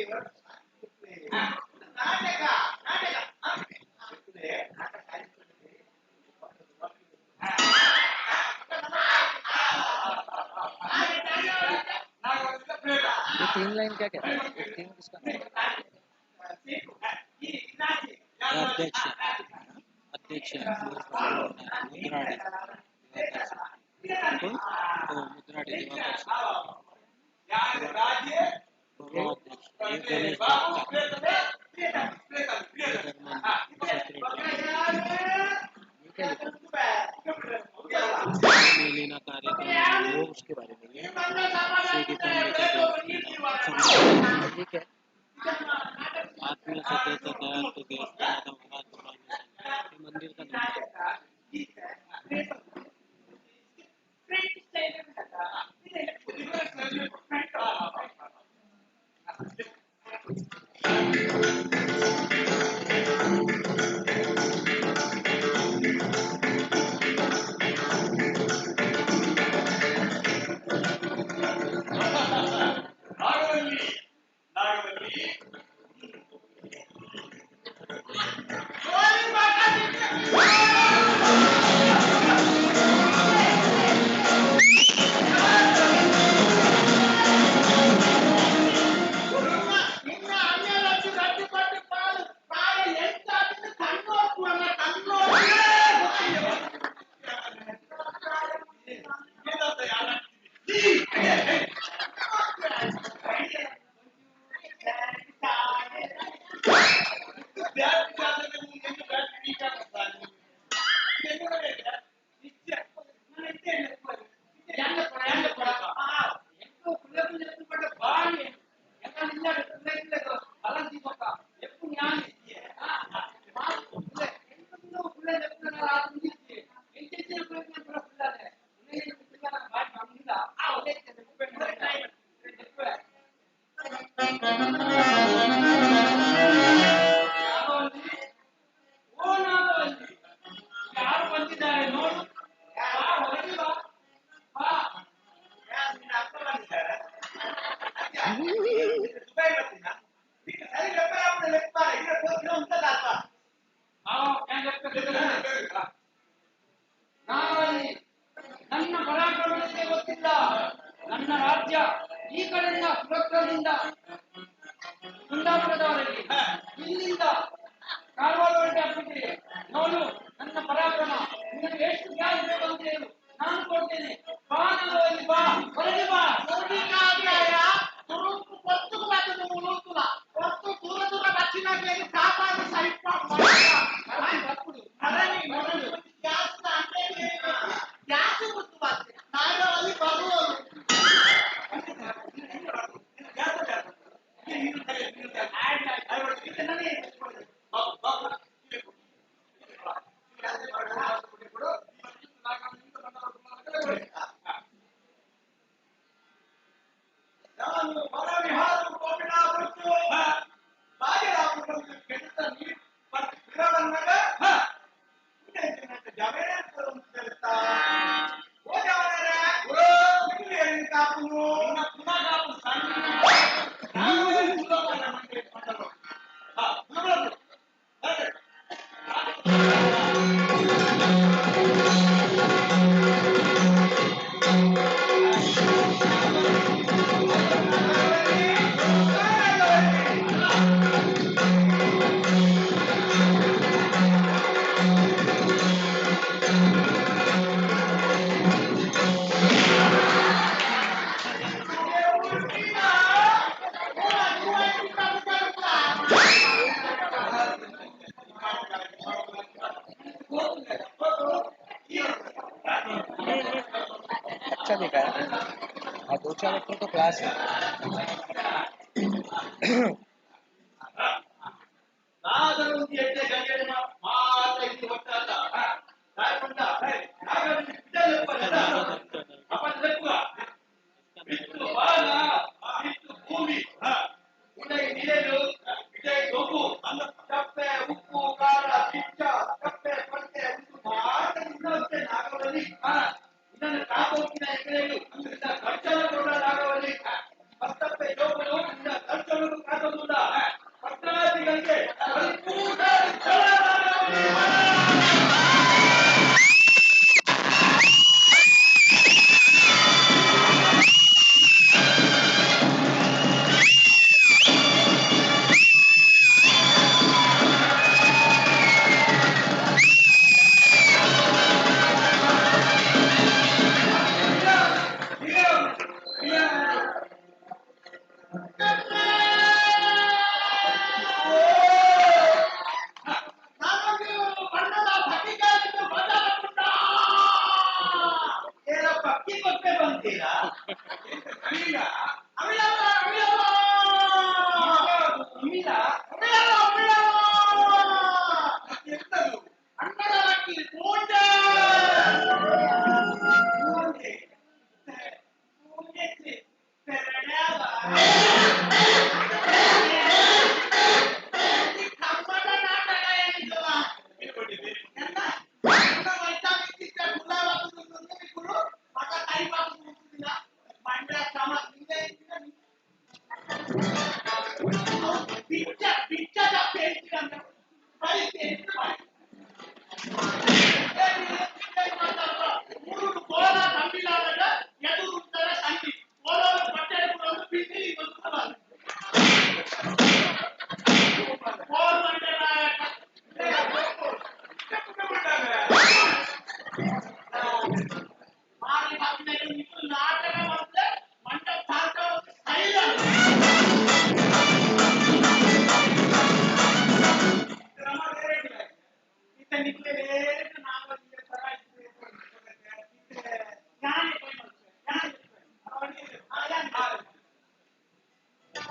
ನಾಟಕ ನಾಟಕ ये तीन लाइन क्या कहते हैं? ये तीन किसका नाम है? अध्यक्ष अध्यक्ष मुद्राड़ी दिवाकर मुद्राड़ी दिवाकर गौरव अध्यक्ष ये गणेश दत्ता, ये क्या लिखा है? मेलिना कार्यक्रम वो उसके बारे में है। श्री गीता ये क्या है? आत्मीय सत्य दयाल तो ये मंदिर का नाम है। ನಾಗವಲ್ಲಿ ನಾಗವಲ್ಲಿ ನಿನ್ನ ಅಣ್ಣರದ್ದು ರಡ್ಡು ಪಟ್ಟು ಪಾಲು ಪಾಲು ಎಂತ ಕಣ್ಣೋಕು ಅಲ್ಲ ಕಣ್ಣೋಕು. ಯಾರು ಬಂದಿದ್ದಾರೆ ನೋಡು. ಬಾ, ಹೊರಗೆ ಬಾ. ಬಾ. ಯಾರು ನಿನ್ನ ಅಪ್ಪ ಬಂದಿದ್ದಾರಾ? ದುಬೈ ಬರ್ತೀನಾ? ನೀನು ಸರಿ ರೆಪೇರ್ ಆಗ್ಬಿಡು, ಲೆಕ್ಕ ಮಾಡು. ಇಲ್ಲ, ಹೋಗಿ ಉಂಟಲ್ಲ ಅಪ್ಪ. ನಾವಲ್ಲಿ ನನ್ನ ಪರಾಕ್ರಮಕ್ಕೆ ಗೊತ್ತಿಲ್ಲ. ನನ್ನ ರಾಜ್ಯ ಈ ಕಡೆಯಿಂದ ಸುರಕ್ಷದಿಂದ ಕುಂದಾಪುರದವರೆಗೆ, ಇಲ್ಲಿಂದ ಕಾರವಾರವರೆಗೆ ಆಗ್ಬಿಟ್ಟಿದೆ. ನೋಡು ನನ್ನ ಪರಾಕ್ರಮ. ನಿನಗೆ ಎಷ್ಟು ಗ್ಯಾಸ್ ಬೇಕು ಅಂತ ಹೇಳು, ನಾನು ಕೊಡ್ತೇನೆ. ಬಾ ನಾಗವಲ್ಲಿ, ಬಾ, ಹೊರಗೆ ಬಾ. ತುರುಕು ಪೊತ್ತುಕು ಬರ್ತದೆ ಉಳುಕುಲ. ಪೊತ್ತು ದೂರ ದೂರ ಬಚ್ಚಿನಾಗಲಿ ಕಾಪಾಡಿ ಸಹಿತ ಗ್ಯಾಸ್ ಗುರ್ತು ಬರ್ತದೆ. ನಾಗವಲ್ಲಿ ಬರುವವರು. ನಾನು ವನವಿಹಾರ ಕೋಪಿನಾಗುತ್ತು ಬಾಗಿಲಾಪುರದಲ್ಲಿ ಕೆಟ್ಟ ನೀರು ಗಿಡವನ್ನಾಗ ಓ ಜವನರ ಕಾಪುನು ಪುನಃ ಕಾಪು ಸಣ್ಣ अच्छा देखा है और दो चार बच्चों तो क्लास है। ನಾಗರೊಂದು ಎಟ್ಟೆ ಗಂಗೆನ ಮಾತ ಇಲ್ಲಿ ಒಟ್ಟಾತ ನಾಯಕೊಂಡ ನಾಗರೊಂದು ಬಿಡಲೆಪ್ಪಲ್ಲ ಅಪ್ಪನ ಲೆಪ್ಪುಗ ಬಿತ್ತು ಬಾಲ ಬಿತ್ತು ಭೂಮಿ ಉಡೈ ನೀರು ಇಡೈ ದೊಬ್ಬು ಚಪ್ಪೆ ಉಪ್ಪು ಖಾರ ಪಿಚ್ಚ ಚಪ್ಪೆ ಪಟ್ಟೆ ಉಪ್ಪು ಮಾತ ನಿನ್ನಷ್ಟೇ ನಾಗವಲ್ಲಿ. ಇದನ್ನು ಕಾಪೋಕಿನ ಎಕರೆಗಳು ಖರ್ಚನ ಕೊಡ ನಾಗವಲ್ಲಿ. ಪತ್ತಪ್ಪೆ ಜೋಬಲು ಇನ್ನ ಖರ್ಚನ್ನು ಕಾದಲು.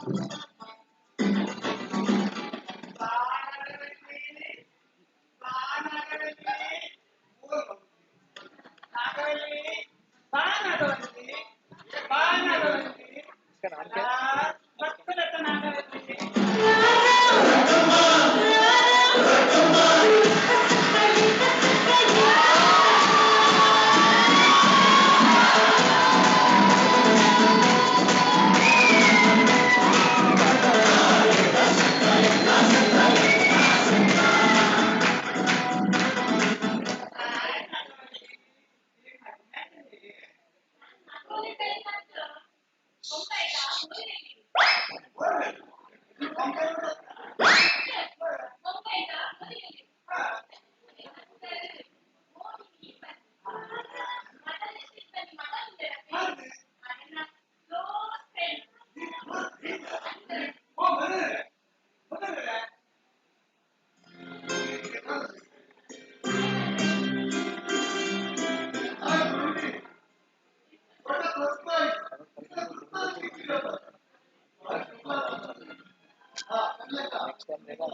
इसका नाम क्या है? नेक्स्ट टाइम रहेगा।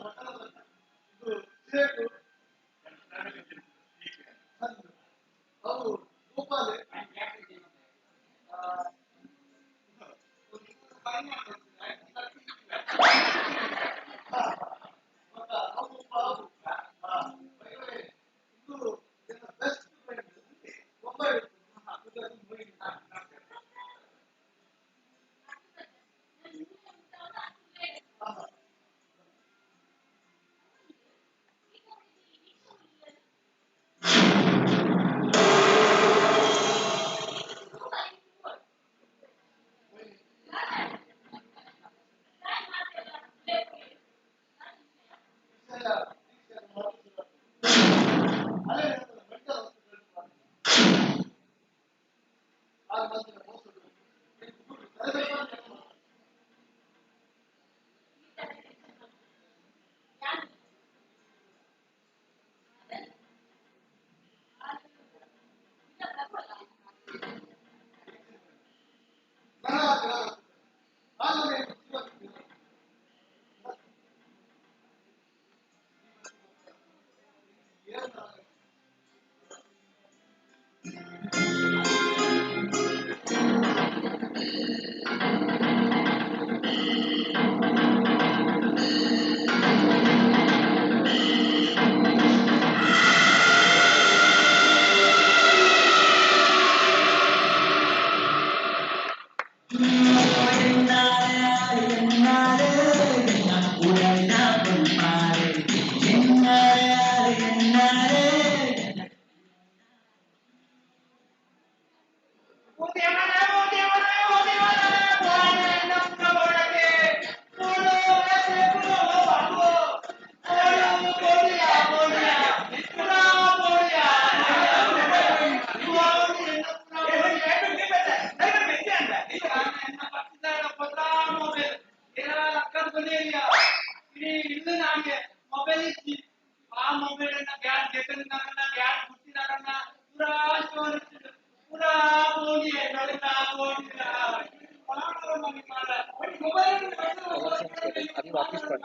अभी वापस पढ़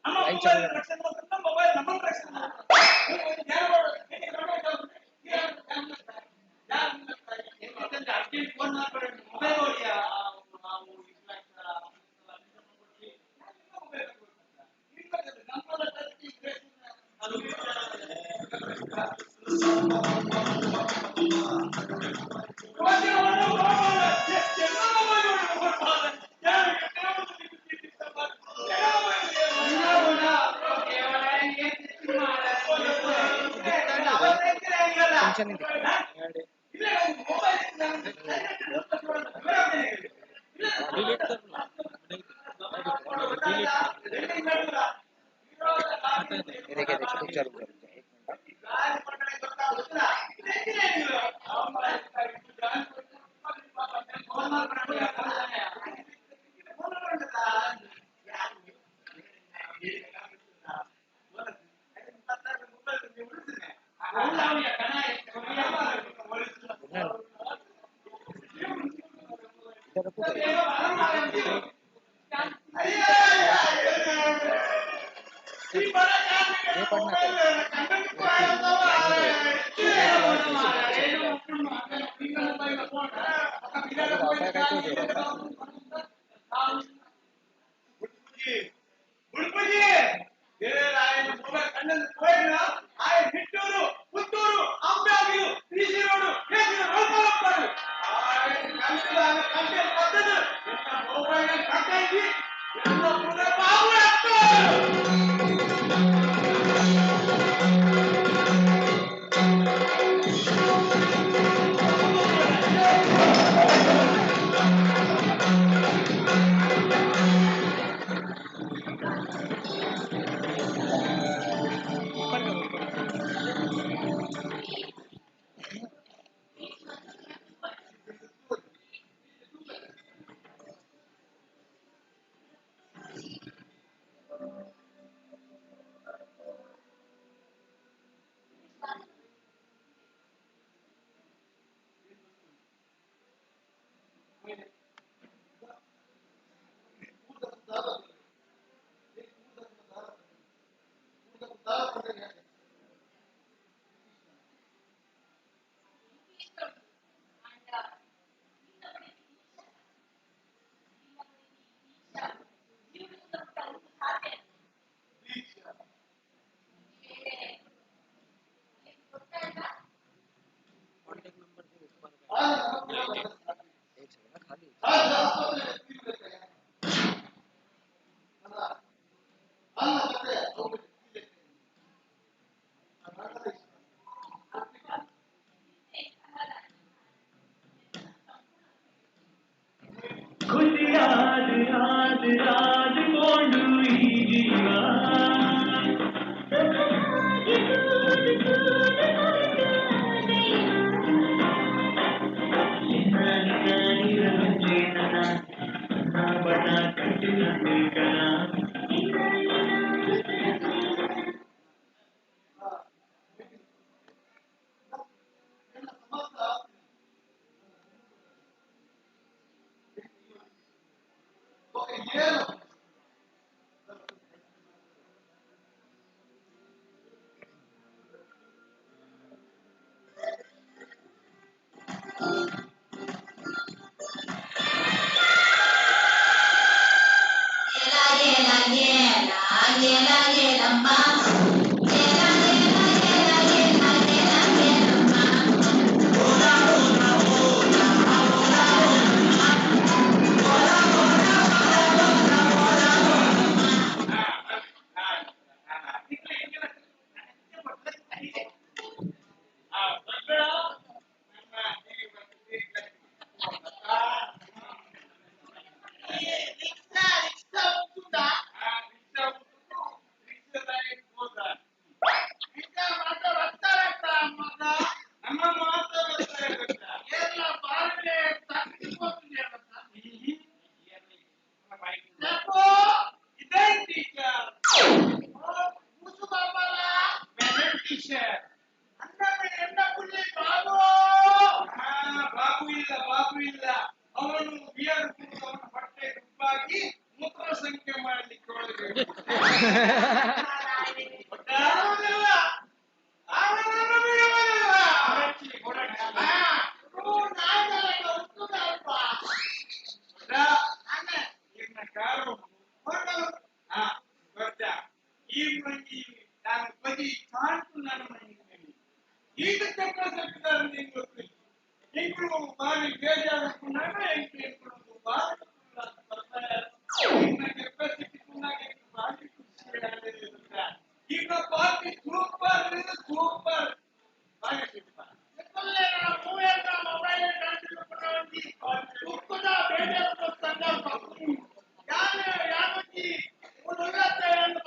लाइन चालू है। टेंशन नहीं दिखता। डिलीट कर ना, नहीं डिलीट। ये देखिए देखिए, रुक जा रुक जा रुक जा, एक मिनट। इधर रखो। पढ़ना कॉन्टैक्ट नंबर से ऊपर का एक सेकंड ना खाली। ಖುಷಿಯಾದ ಆದ ಆದ ಕೊಂಡು ಈ ಜೀವ ಬಣ್ಣ ಕಟ್ಟಿನ ಕಣ. ಬಾಬು ಇಲ್ಲ, ಬಾಬು ಇಲ್ಲ. ಅವನು ಬಿಯರ್ ಕುಡಿದು ಅವನ ಹೊಟ್ಟೆ ಉಪ್ಪಾಗಿ ಮೂತ್ರ ಸಂಖ್ಯೆ ಮಾಡಲಿಕ್ಕೆ ಒಳಗೆ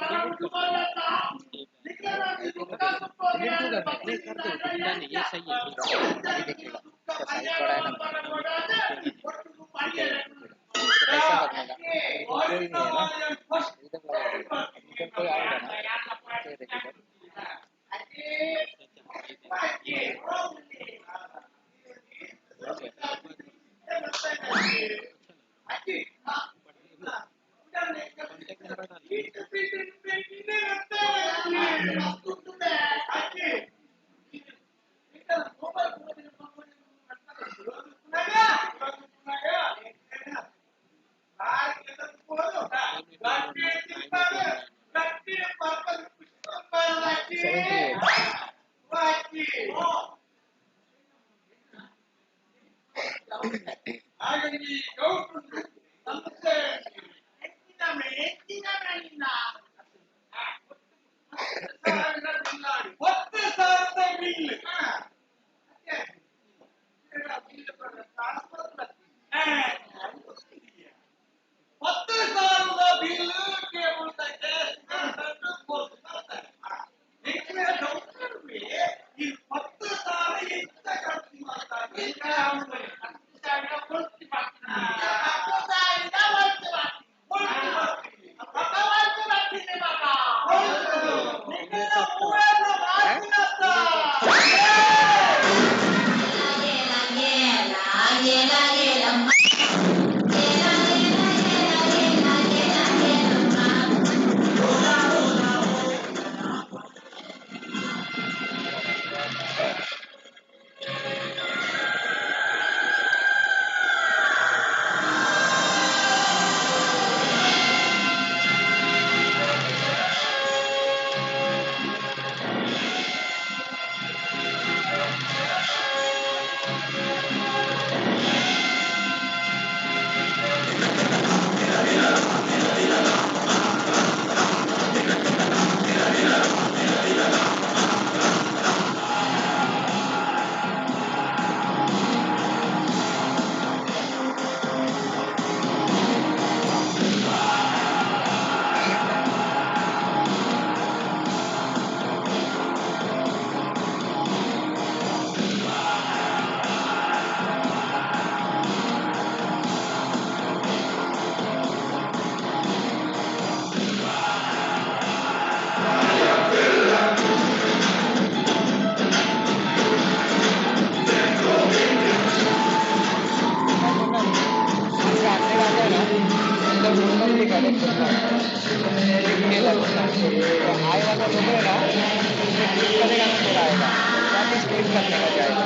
डिलीट क्यों करना है? नहीं कर दो, चिंता नहीं, ये सही है, ठीक है। अभी देखेगा इसका साइज बड़ा है ना, ठीक है, इसका पैसा लगने का। अभी तो कोई नहीं है ना, एकदम लगा देगा। अभी जब कोई आएगा ना तो ये देखेगा। कॉन्टैक्ट नंबर डाल। 7 3 8. अंदर मुन्ना भी दिखा दे, मुन्ना खेला मुन्ना। तो आए वाला लोगो है ना, उसमें क्लिक करेगा तो तेरा आएगा, वापस क्लिक करने का जाएगा।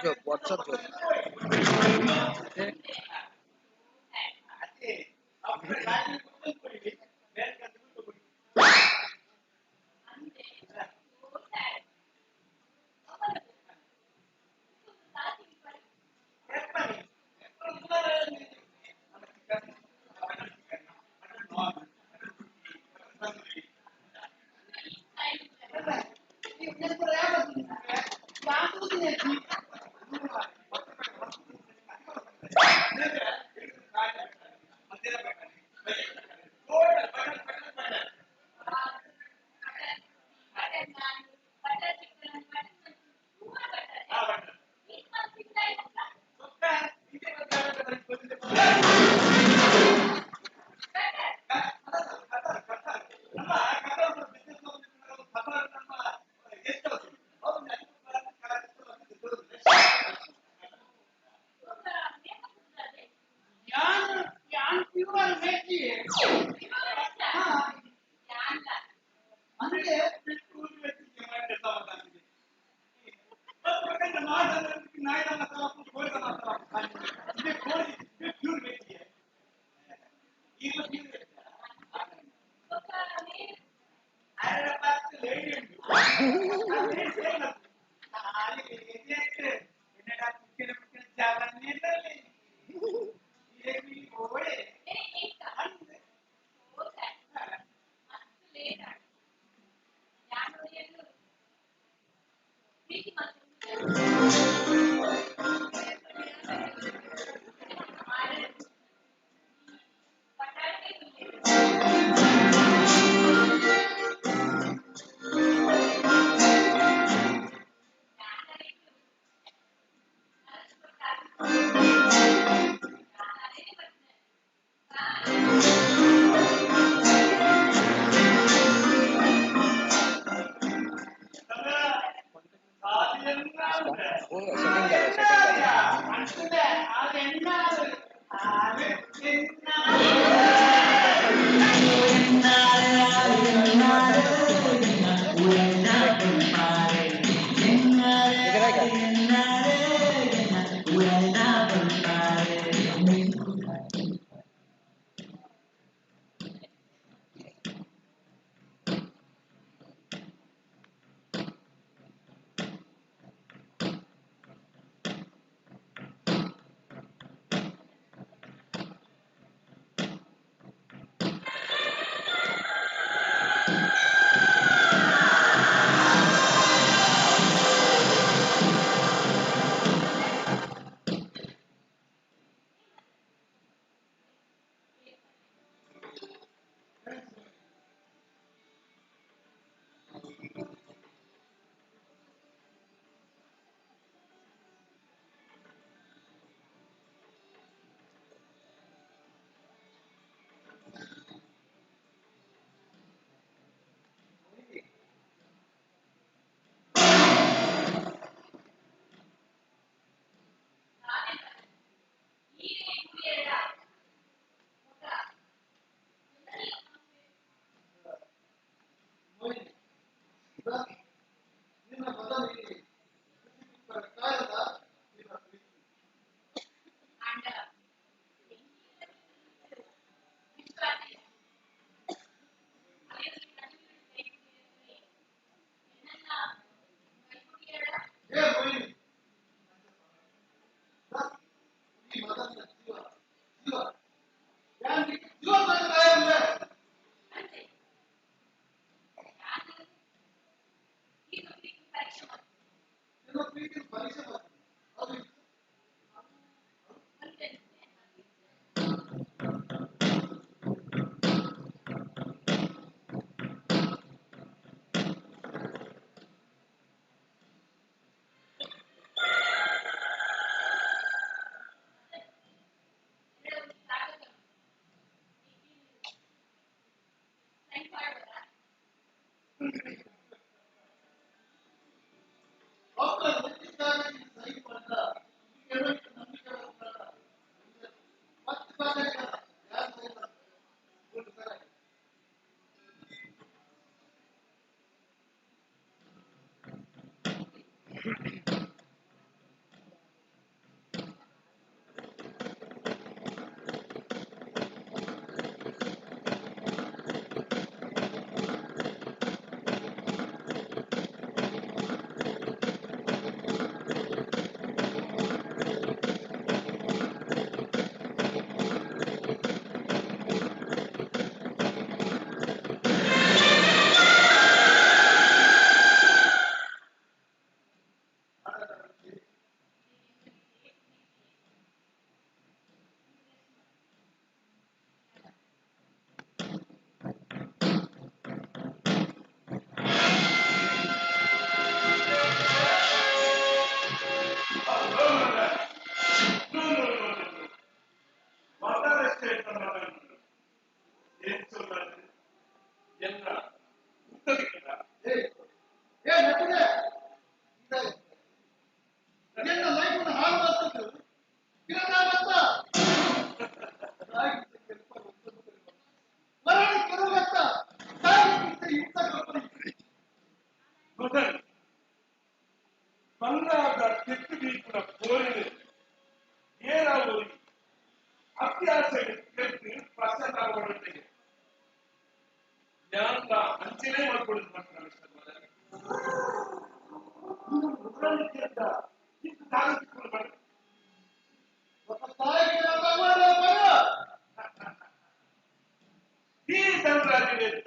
Job, WhatsApp job. वो सेटिंग कर रहा है, सेटिंग कर रहा है। दिख रहा है क्या?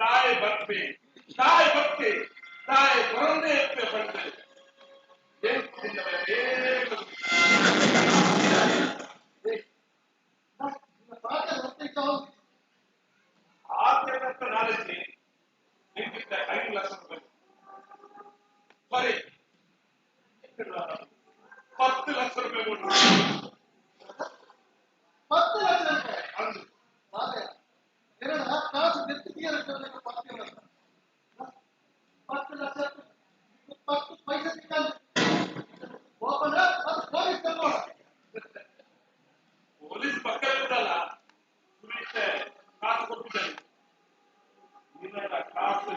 ತಾಯಿ ಭಕ್ತಿ ತಾಯಿ ಭಕ್ತಿ ತಾಯಿ ಬರಂದೇ ಬಂದೆ ಆದ್ಯಂತ ನಾಲೆಜ್ ನಿಂತಿದ್ದ 5 ಲಕ್ಷ ರೂಪಾಯಿ ಸಾರಿ 10 ಲಕ್ಷ ರೂಪಾಯಿ ಕೊಟ್ಟು 10 ಲಕ್ಷ ರೂಪಾಯಿ ಅಂದು ಕಾಸು 10 ಲಕ್ಷ 10 ಪೈಸೆ ಸಿಕ್ಕಲ್ಲ ಪೊಲೀಸ್ ಪೊಲೀಸ್ ಪಕ್ಕ ಬಿಡಲ್ಲ ಕಾಸು ಕೊಟ್ಟಿದ್ದಾನೆ ನಿನ್ನ ಕಾಸು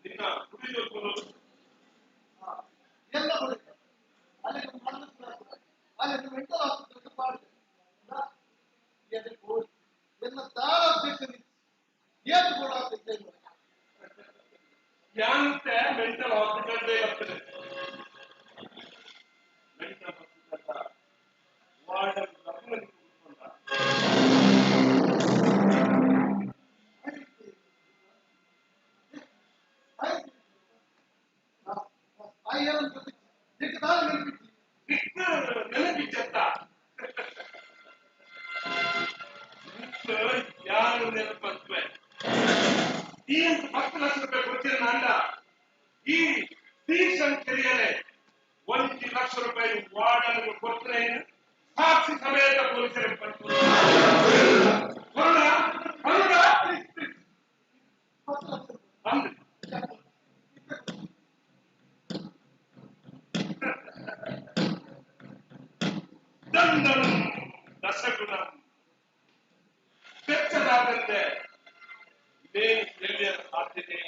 ನಿನ್ನ ಕುಡಿದು ಎಲ್ಲ ಅಲ್ಲಿ ಅಲ್ಲಿ ಮೆಂಟಲ್ ಆಸ್ಪತ್ರೆ ಮಾಡಿದೆ ಎಲ್ಲ ದಾರ ಏನು ಕೂಡ ಯಾಂತೆ ಮೆಂಟಲ್ ಹಾಸ್ಪಿಟಲ್ ಬರ್ತದೆ. ಮೆಂಟಲ್ ಹಾಸ್ಪಿಟಲ್ ವಾರ್ಡ್ ನೆನಪಿಚ್ಚತ್ತ ಯಾರು ನೆನಪತ್ವೆ ಈ 10 ಲಕ್ಷ ರೂಪಾಯಿ ಕೊಡ್ತೀರ ನಾಂಡ ಈ ತೀರ್ಷನ್ ಕೆರಿಯರೆ 1 ಲಕ್ಷ ರೂಪಾಯಿ ವಾರ್ಡನ್ನು ಕೊಟ್ಟರೆ ಸಾಕ್ಷಿ ಸಮೇತ ಪೊಲೀಸರಿಗೆ ಬಂತು. ಅಂದ್ರೆ ದಂಡಂ ದಶಗುಣ ಬೆಚ್ಚದಾದಂತೆ ಇದೇ ಎಲ್ಲಿಯ ಸಾಧ್ಯತೆ.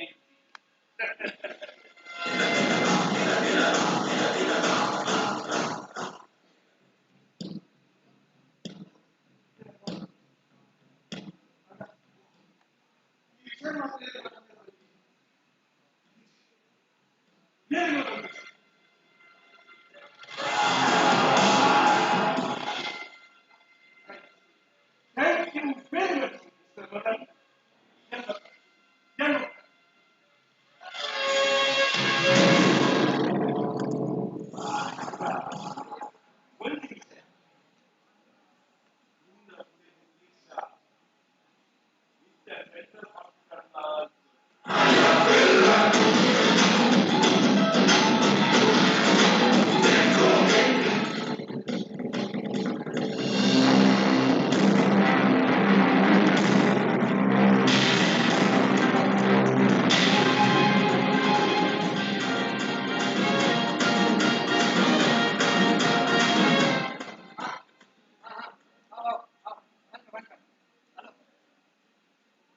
ಏನು Thank you very much, Mr. Madan. ಒಂದು ನಿಮಿಷ. ನಿನ್ನ ಮೆಂಟಲ್ ಹಾಸ್ಪಿಟಲ್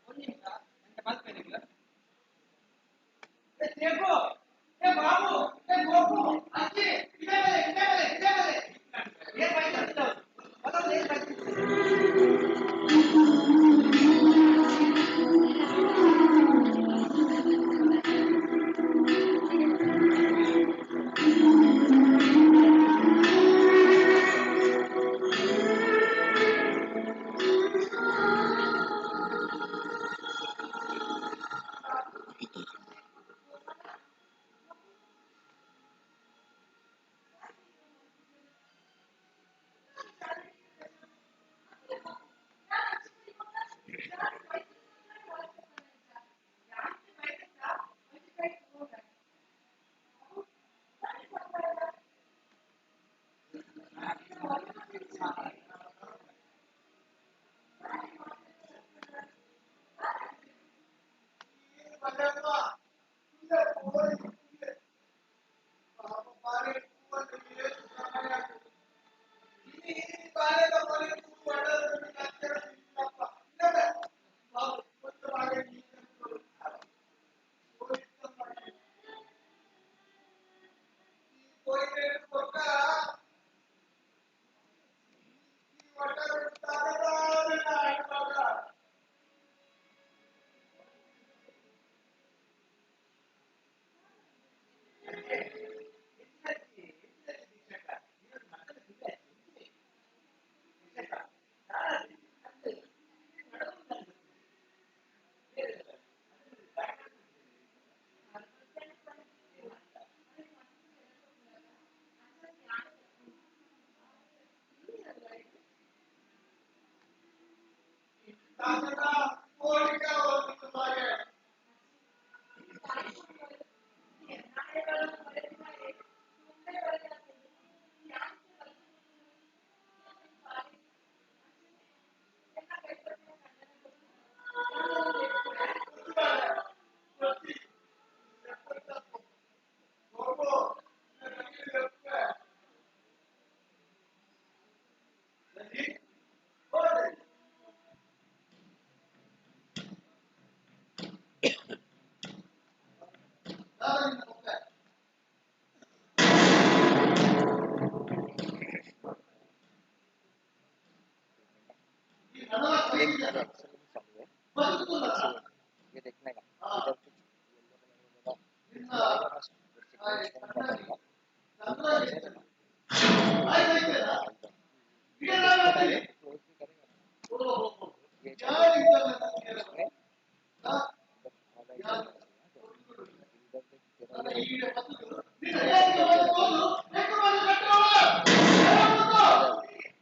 ಒಂದು ನಿಮಿಷ. ये देखने का इधर कुछ येलो कलर वगैरह आएगा ना, सिग्नल बताएगा। क्लोज भी करेगा ना ये, इसमें इधर देख तेरा ये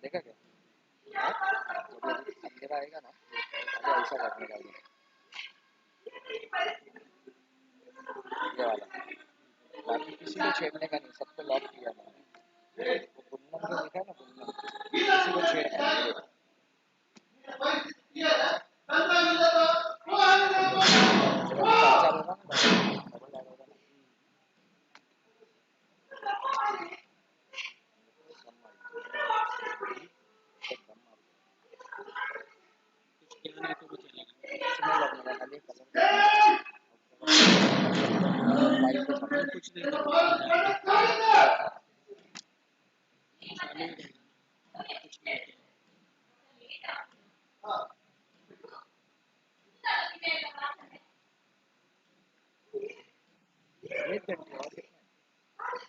देखा क्या? जब ये अंधेरा आएगा ना, अभी ऐसा करने का ये ये वाला। बाकी किसी को छेड़ने का नहीं, सबको लॉक किया मैंने। वो गुन्नम जो लिखा है ना, गुन्नम, किसी को छेड़ना नहीं। देखो, जब अभी चार होगा ना, डबल डबल ऐड होगा ना, दम मार दम मार। कुछ ज्ञान है तो भी चलेगा। कुछ नहीं करने का, खाली कलर लाइट पे और कुछ नहीं करना, चालू ही रहेगा, कुछ नहीं होता। एक घंटे और कितना है?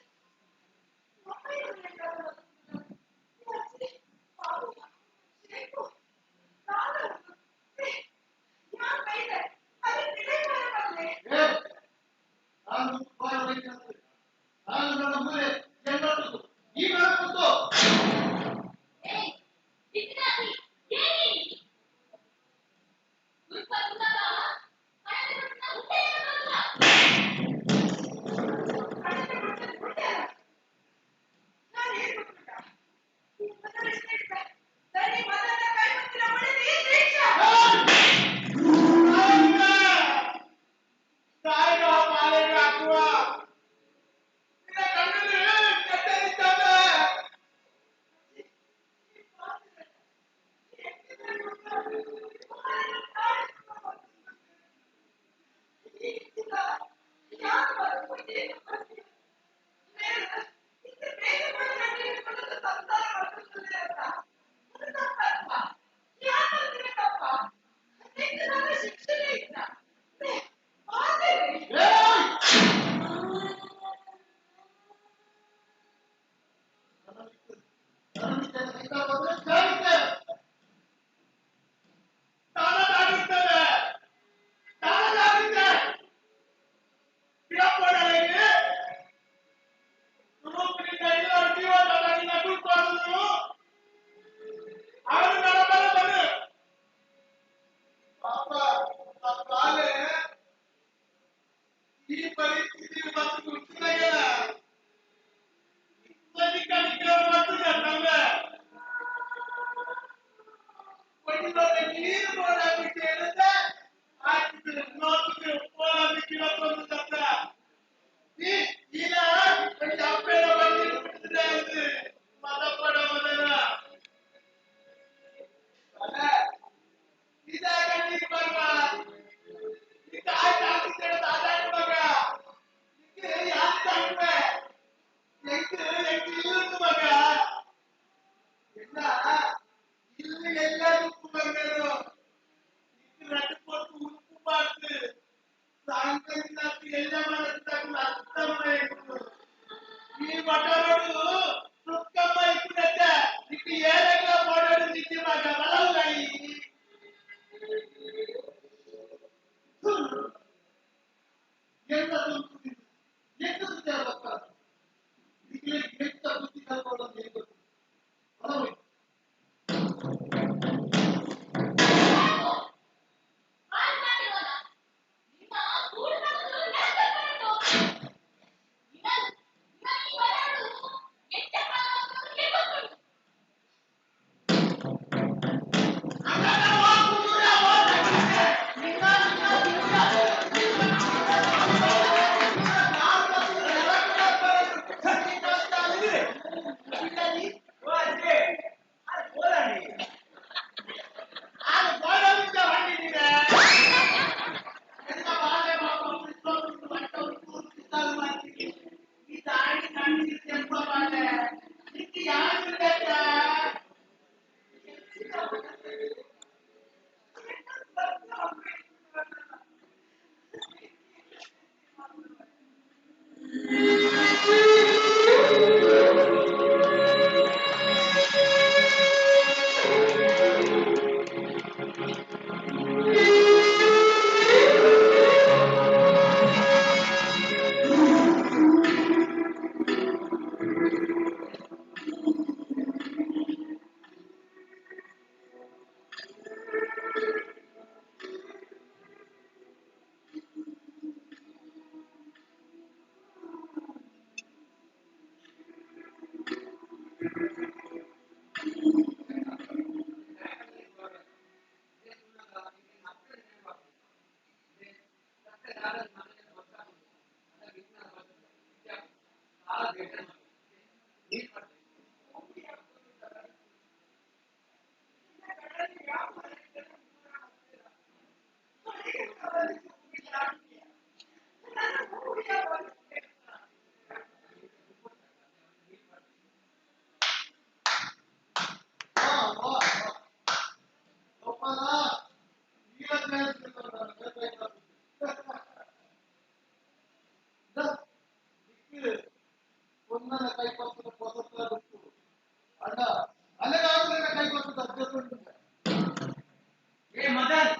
ಏ ಮದನ್,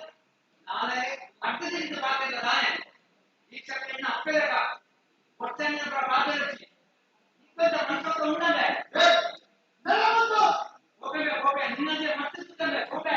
ನಾಳೆ ಅಡ್ಡದಿಂದ ಪಾತ್ರೆ ತಾನೆ ದೀಕ್ಷಕರನ್ನ ಅಪ್ಪೆಲಕ ಒಟ್ಟನ್ನ ಪಾತ್ರೆ ಇಪ್ಪತ್ತ ಮನುಷ್ಯ ಉಂಡಂದೆ. ಹೋಗಬೆ ಹೋಗಬೆ, ನಿನ್ನದೇ ಮತ್ತೆ ಸುತ್ತಂದೆ ಹೋಗಬೆ.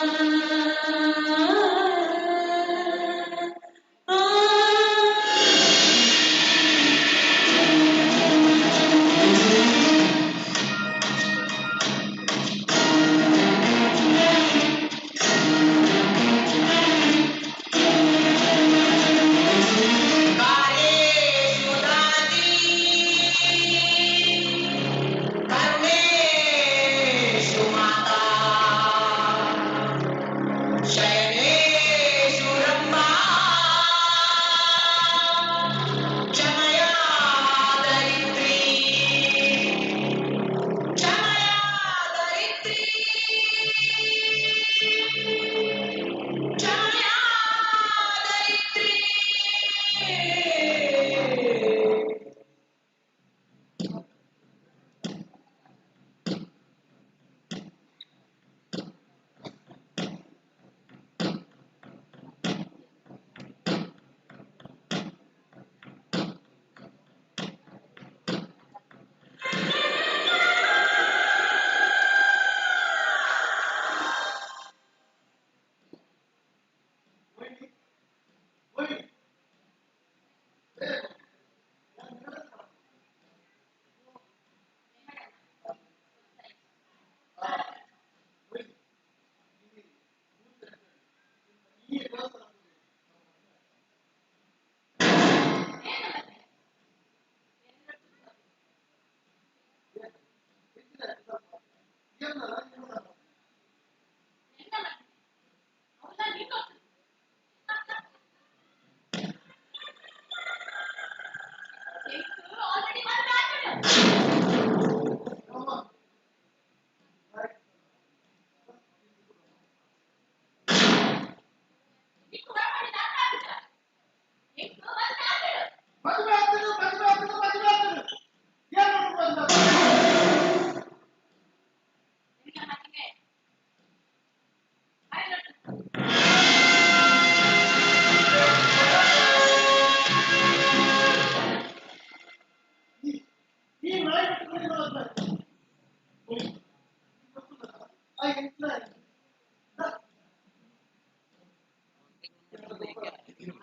Thank you.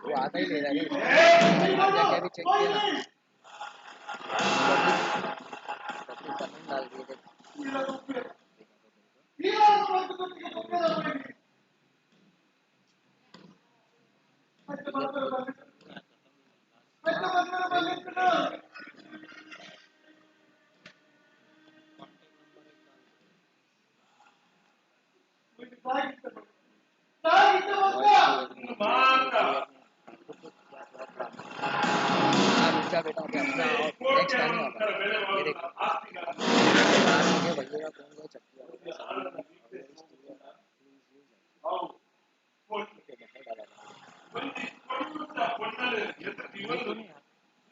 वो आता ही ले रहा है जाके अभी चेक किया ना। पब्लिक कमेंट डाल दिए थे। हाँ रुक जा बेटा, अभी अपना नेक्स्ट आने वाला है। ये देख ये भैया का कौन सा चक्की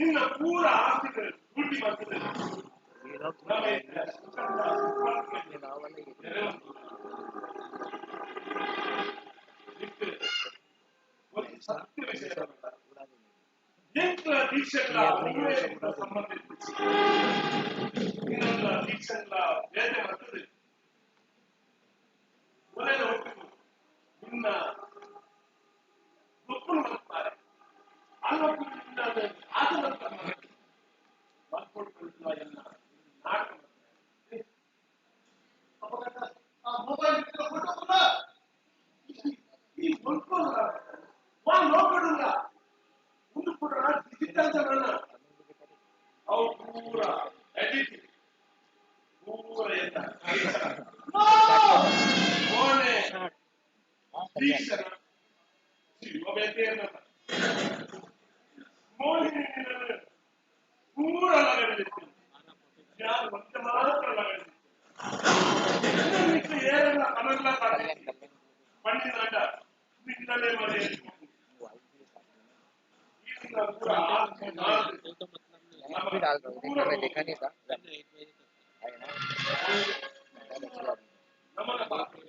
ನಿನ್ನ ಪೂರ ಆಸ್ತಿ ಲೂಟಿ ಮಾಡ್ತದೆ. ये लोग ये गाँव वाले ये ಸತ್ಯ ವಿಷಯ उड़ा देंगे। ಎಂಕ್ಲ ದೀಕ್ಷೆಗಳ ಸಂಬಂಧ ಇನ್ನೊಂದ ದೀಕ್ಷೆಗಳ ಬೇರೆ ಬರ್ತದೆ. ಒಳ್ಳೆಯ ಒಟ್ಟಿಗೆ ನಿನ್ನ ಗೊಪ್ಪಲು ಮಾಡ್ತಾರೆ, ಅಲ್ಲೊಬ್ಬರು ನಿನ್ನ ಆಟ ಮಾಡ್ತಾರೆ, ಮಾಡ್ಕೊಳ್ಕೊಳ್ಳುವ ಎಲ್ಲ ನಾಟಕ ಮಾಡ್ತಾರೆ. ಈ ಮಲ್ಕೊಳ್ಳ ವಾ ನೋಡ್ಕೊಡಲ್ಲ ಒಂದು ಕೂಡ ಡಿಜಿಟಲ್ ಜನ ಅವು ಪೂರ ಎಡಿಟ್ ಪೂರ ಎಲ್ಲ ಮೋನೆ ದೀಕ್ಷಣ ಮೋಹಿನಿ ಪೂರ ಲಗಡಿತ್ತು. ಯಾರು ಮತ್ತೆ ಮಾತ್ರ ಲಗಡಿತ್ತು. ಏನೆಲ್ಲ ಕನಲ್ಲ ಪಣ್ಣಿನಾಟ ನಿನ್ನಲ್ಲೇ ಮಾಡಿ ಪೂರ मैं भी डाल रहा हूँ, देखना, मैं देखा नहीं था है ना, मैं बच गया। ನಮ್ಮನ್ನ हाँ डाला था ना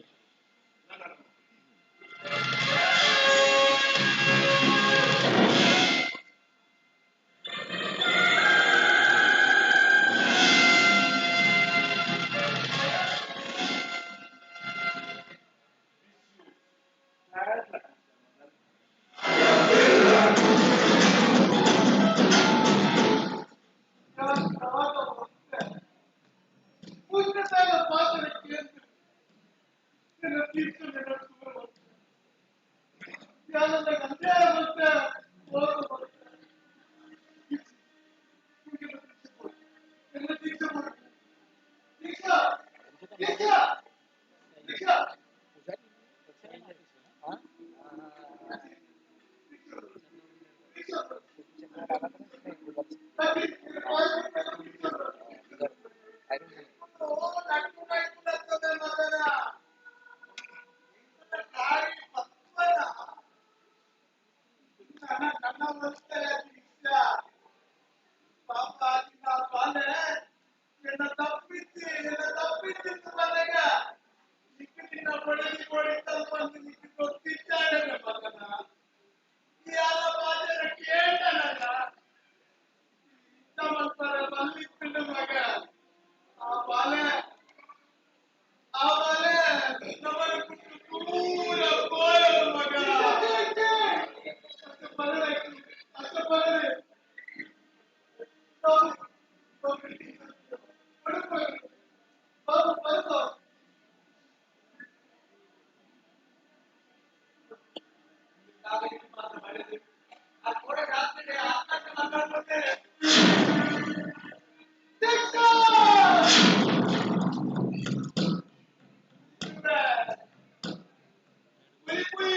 इसमें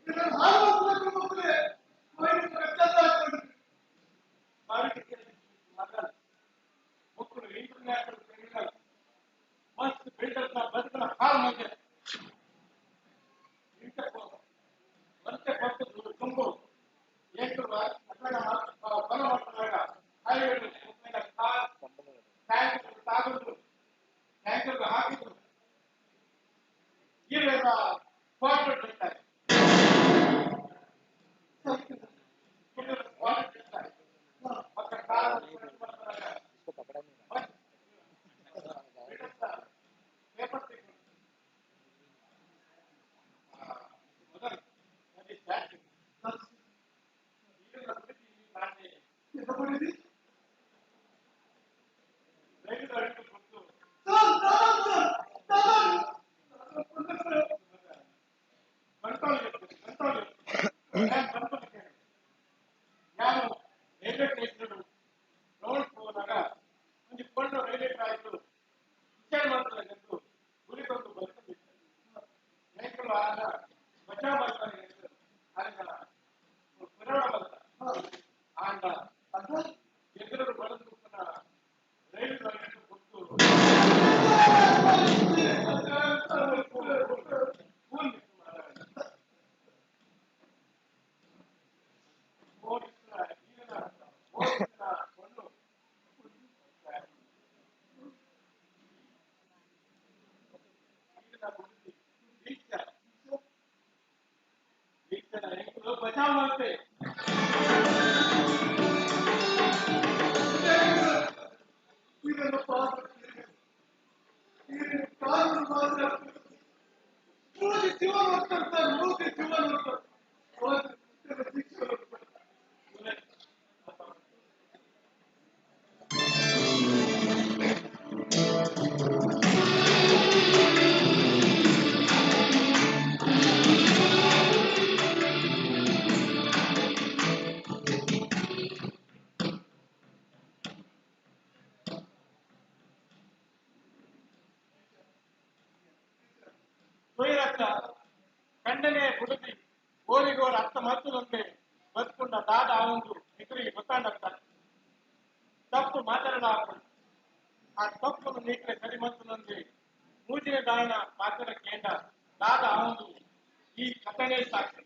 इधर आयरन। ಯಾರು ರೈಲ್ವೆ ಸ್ಟೇಷನ್ ರೋಡ್ ಹೋದಾಗ ಒಂದು ಕೊಂಡು ರೈಲ್ವೆ ಟ್ರ್ಯಾಕ್ ವಿಚಾರ ಮಾಡ್ತಾರೆ ಎಂದು ಗುರಿಗೊಂದು ಬದುಕಬೇಕು ರೈತರು ಆಗ ಬಚಾವ್ ಮಾಡ್ತಾರೆ ಆಗ ಪುರಾಣ ಬಂದ ಆಗ ಎದುರು ಬರೆದು ರೈಲು ಕೊಟ್ಟು ಬಚಾವ್ ಮಾಡ್ತೆ ಕೊಯ್ರತ್ತ ಕಂಡನೆ ಬುಡತಿ ಓರಿಗೋರ ಅರ್ಥ ಮತ್ತದಂತೆ ಬದುಕೊಂಡ ದಾದ ಒಂದು ನಿಕರಿಗೆ ಗೊತ್ತಾಂಡತ್ತ ತಪ್ಪು ಮಾತಾಡಲ ಆ ತಪ್ಪನ್ನು ನೀಕ್ರೆ ಸರಿ ಮತ್ತದಂತೆ ಮೂಜಿನ ದಾಯನ ಪಾತ್ರ ಕೇಂದ್ರ ದಾದ ಒಂದು ಈ ಕಥನೆ ಸಾಕ್ಷಿ.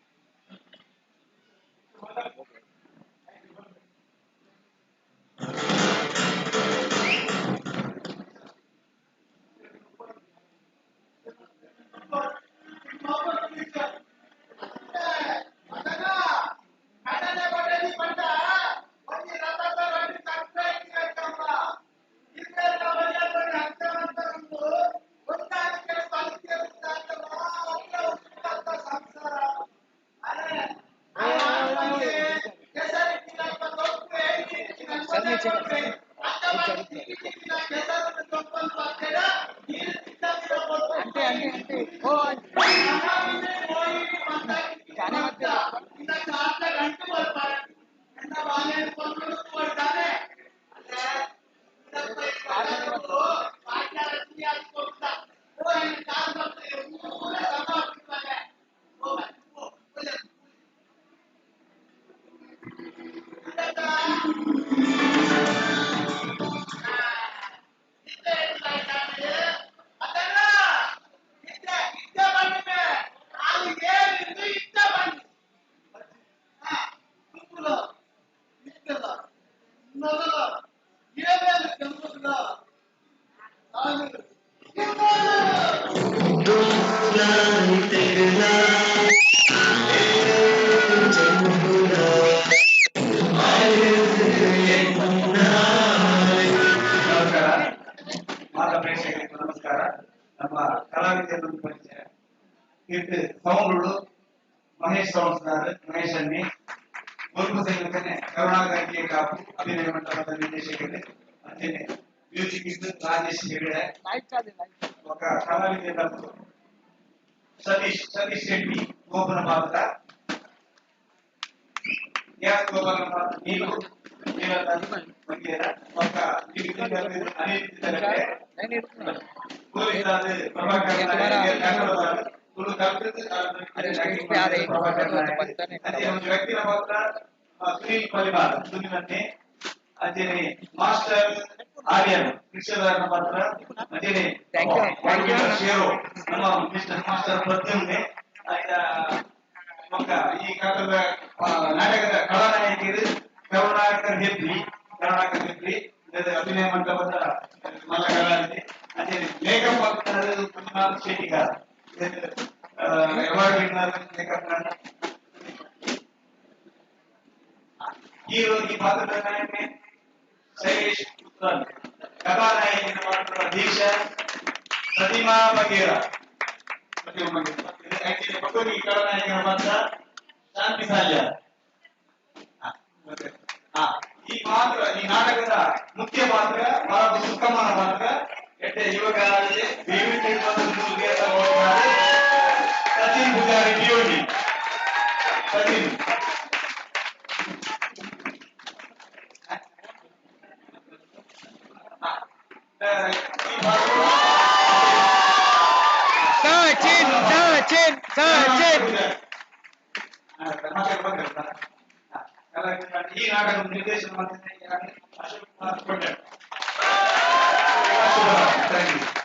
ನಮಸ್ಕಾರ ಮಾತಾ ಪ್ರೇಕ್ಷಕರಿಗೆ ನಮಸ್ಕಾರ. ನಮ್ಮ ಕಲಾವಿದರನ್ನು ಪರಿಚಯ ಇದು ಸೌಂಡ್ಗಳು ಮಹೇಶ್ ಸೌಂಡ್ಸ್ ಮಹೇಶ್ ಅನ್ನಿ ಮುರುಘ ಸಂಯೋಜನೆ ಕರುಣಾಕರ್ ಕೆ ಕಾಪು ಅಭಿನಯ ಮಂಟಪದ ನಿರ್ದೇಶಕರು ಅಂಚನೆ ಮ್ಯೂಸಿಕ್ ಇದ್ದು ರಾಜೇಶ್ ಹೆಗಡೆ ఒక ಕಲಾವಿದರನ್ನು ಸತೀಶ್ ಸತೀಶ್ ಶೆಟ್ಟಿ ಗೋಪುರ ಮಾತ್ರ ಗ್ಯಾಸ್ ಗೋಪಾಲ ಮಾತ್ರ ನೀರು ವ್ಯಕ್ತಿನ ಮಾತ್ರ ಸುನೀಲ್ ಪರಿವಾರ ಸುನೀಲನ್ನೇ ಅಂಜನೆ ಮಾಸ್ಟರ್ ಆರ್ಯನ್ ರಿಕ್ಷಾದಾರನ ಪಾತ್ರ ಅಂಜನೆ ಶೇರು ನಮ್ಮ ಮಿಸ್ಟರ್ ಮಾಸ್ಟರ್ ಪ್ರದ್ಯುಮ್ನೆ ಆಯ್ತಾ. ಮಕ್ಕ ಈ ಕಾಲದ ನಾಟಕದ ಖಳನಾಯಕಿಯರು ಕರುಣಾಕರ್ ಹೆಬ್ರಿ ಕರುಣಾಕರ್ ಹೆಬ್ರಿ ಅಭಿನಯ ಮಂಟಪದ ಮಲ್ಲ ಕಲಾವಿದೆ. ಅದೇ ಮೇಕಪ್ ಹಾಕ್ತಾರೆ Manjunath Shettigar award winner make-up. Hero ಈ ಪಾತ್ರದ ನಾಯಕನೇ ಶೈಲೇಶ್ ಪುತ್ರನ್, ಕಥಾನಾಯಕಿನ ಪಾತ್ರದ ದೀಕ್ಷಾ ಪ್ರತಿಮಾ ಬಗೇರ ಪ್ರತಿಮಾ ಬಗೇರ ಮಕ್ಕಳಿಗೆ ಖಳನಾಯಕನ ಪಾತ್ರ ಶಾಂತಿ ಸಾಲ್ಯ. ಈ ಪಾತ್ರ ಈ ನಾಟಕದ ಮುಖ್ಯ ಪಾತ್ರ ಮಾರಾಟ ಸುಕ್ಕಮ್ಮನ ಪಾತ್ರ ಎಟ್ಟೆ ಯುವಕರಾಗಿದೆ ಸಚಿನ್ ಪೂಜಾರಿ ಡಿಒಡಿ. ಸಚಿನ್. ಸಚಿನ್ ಸಚಿನ್ ಸಚಿನ್. ಈ ನಾಟಕದ ನಿರ್ದೇಶನ ಮಾಡ್ತಿದ್ದೆ ಅಶೋಕ್ ಕುಮಾರ್ ಕೊಟ್ಟೆ. Thank you.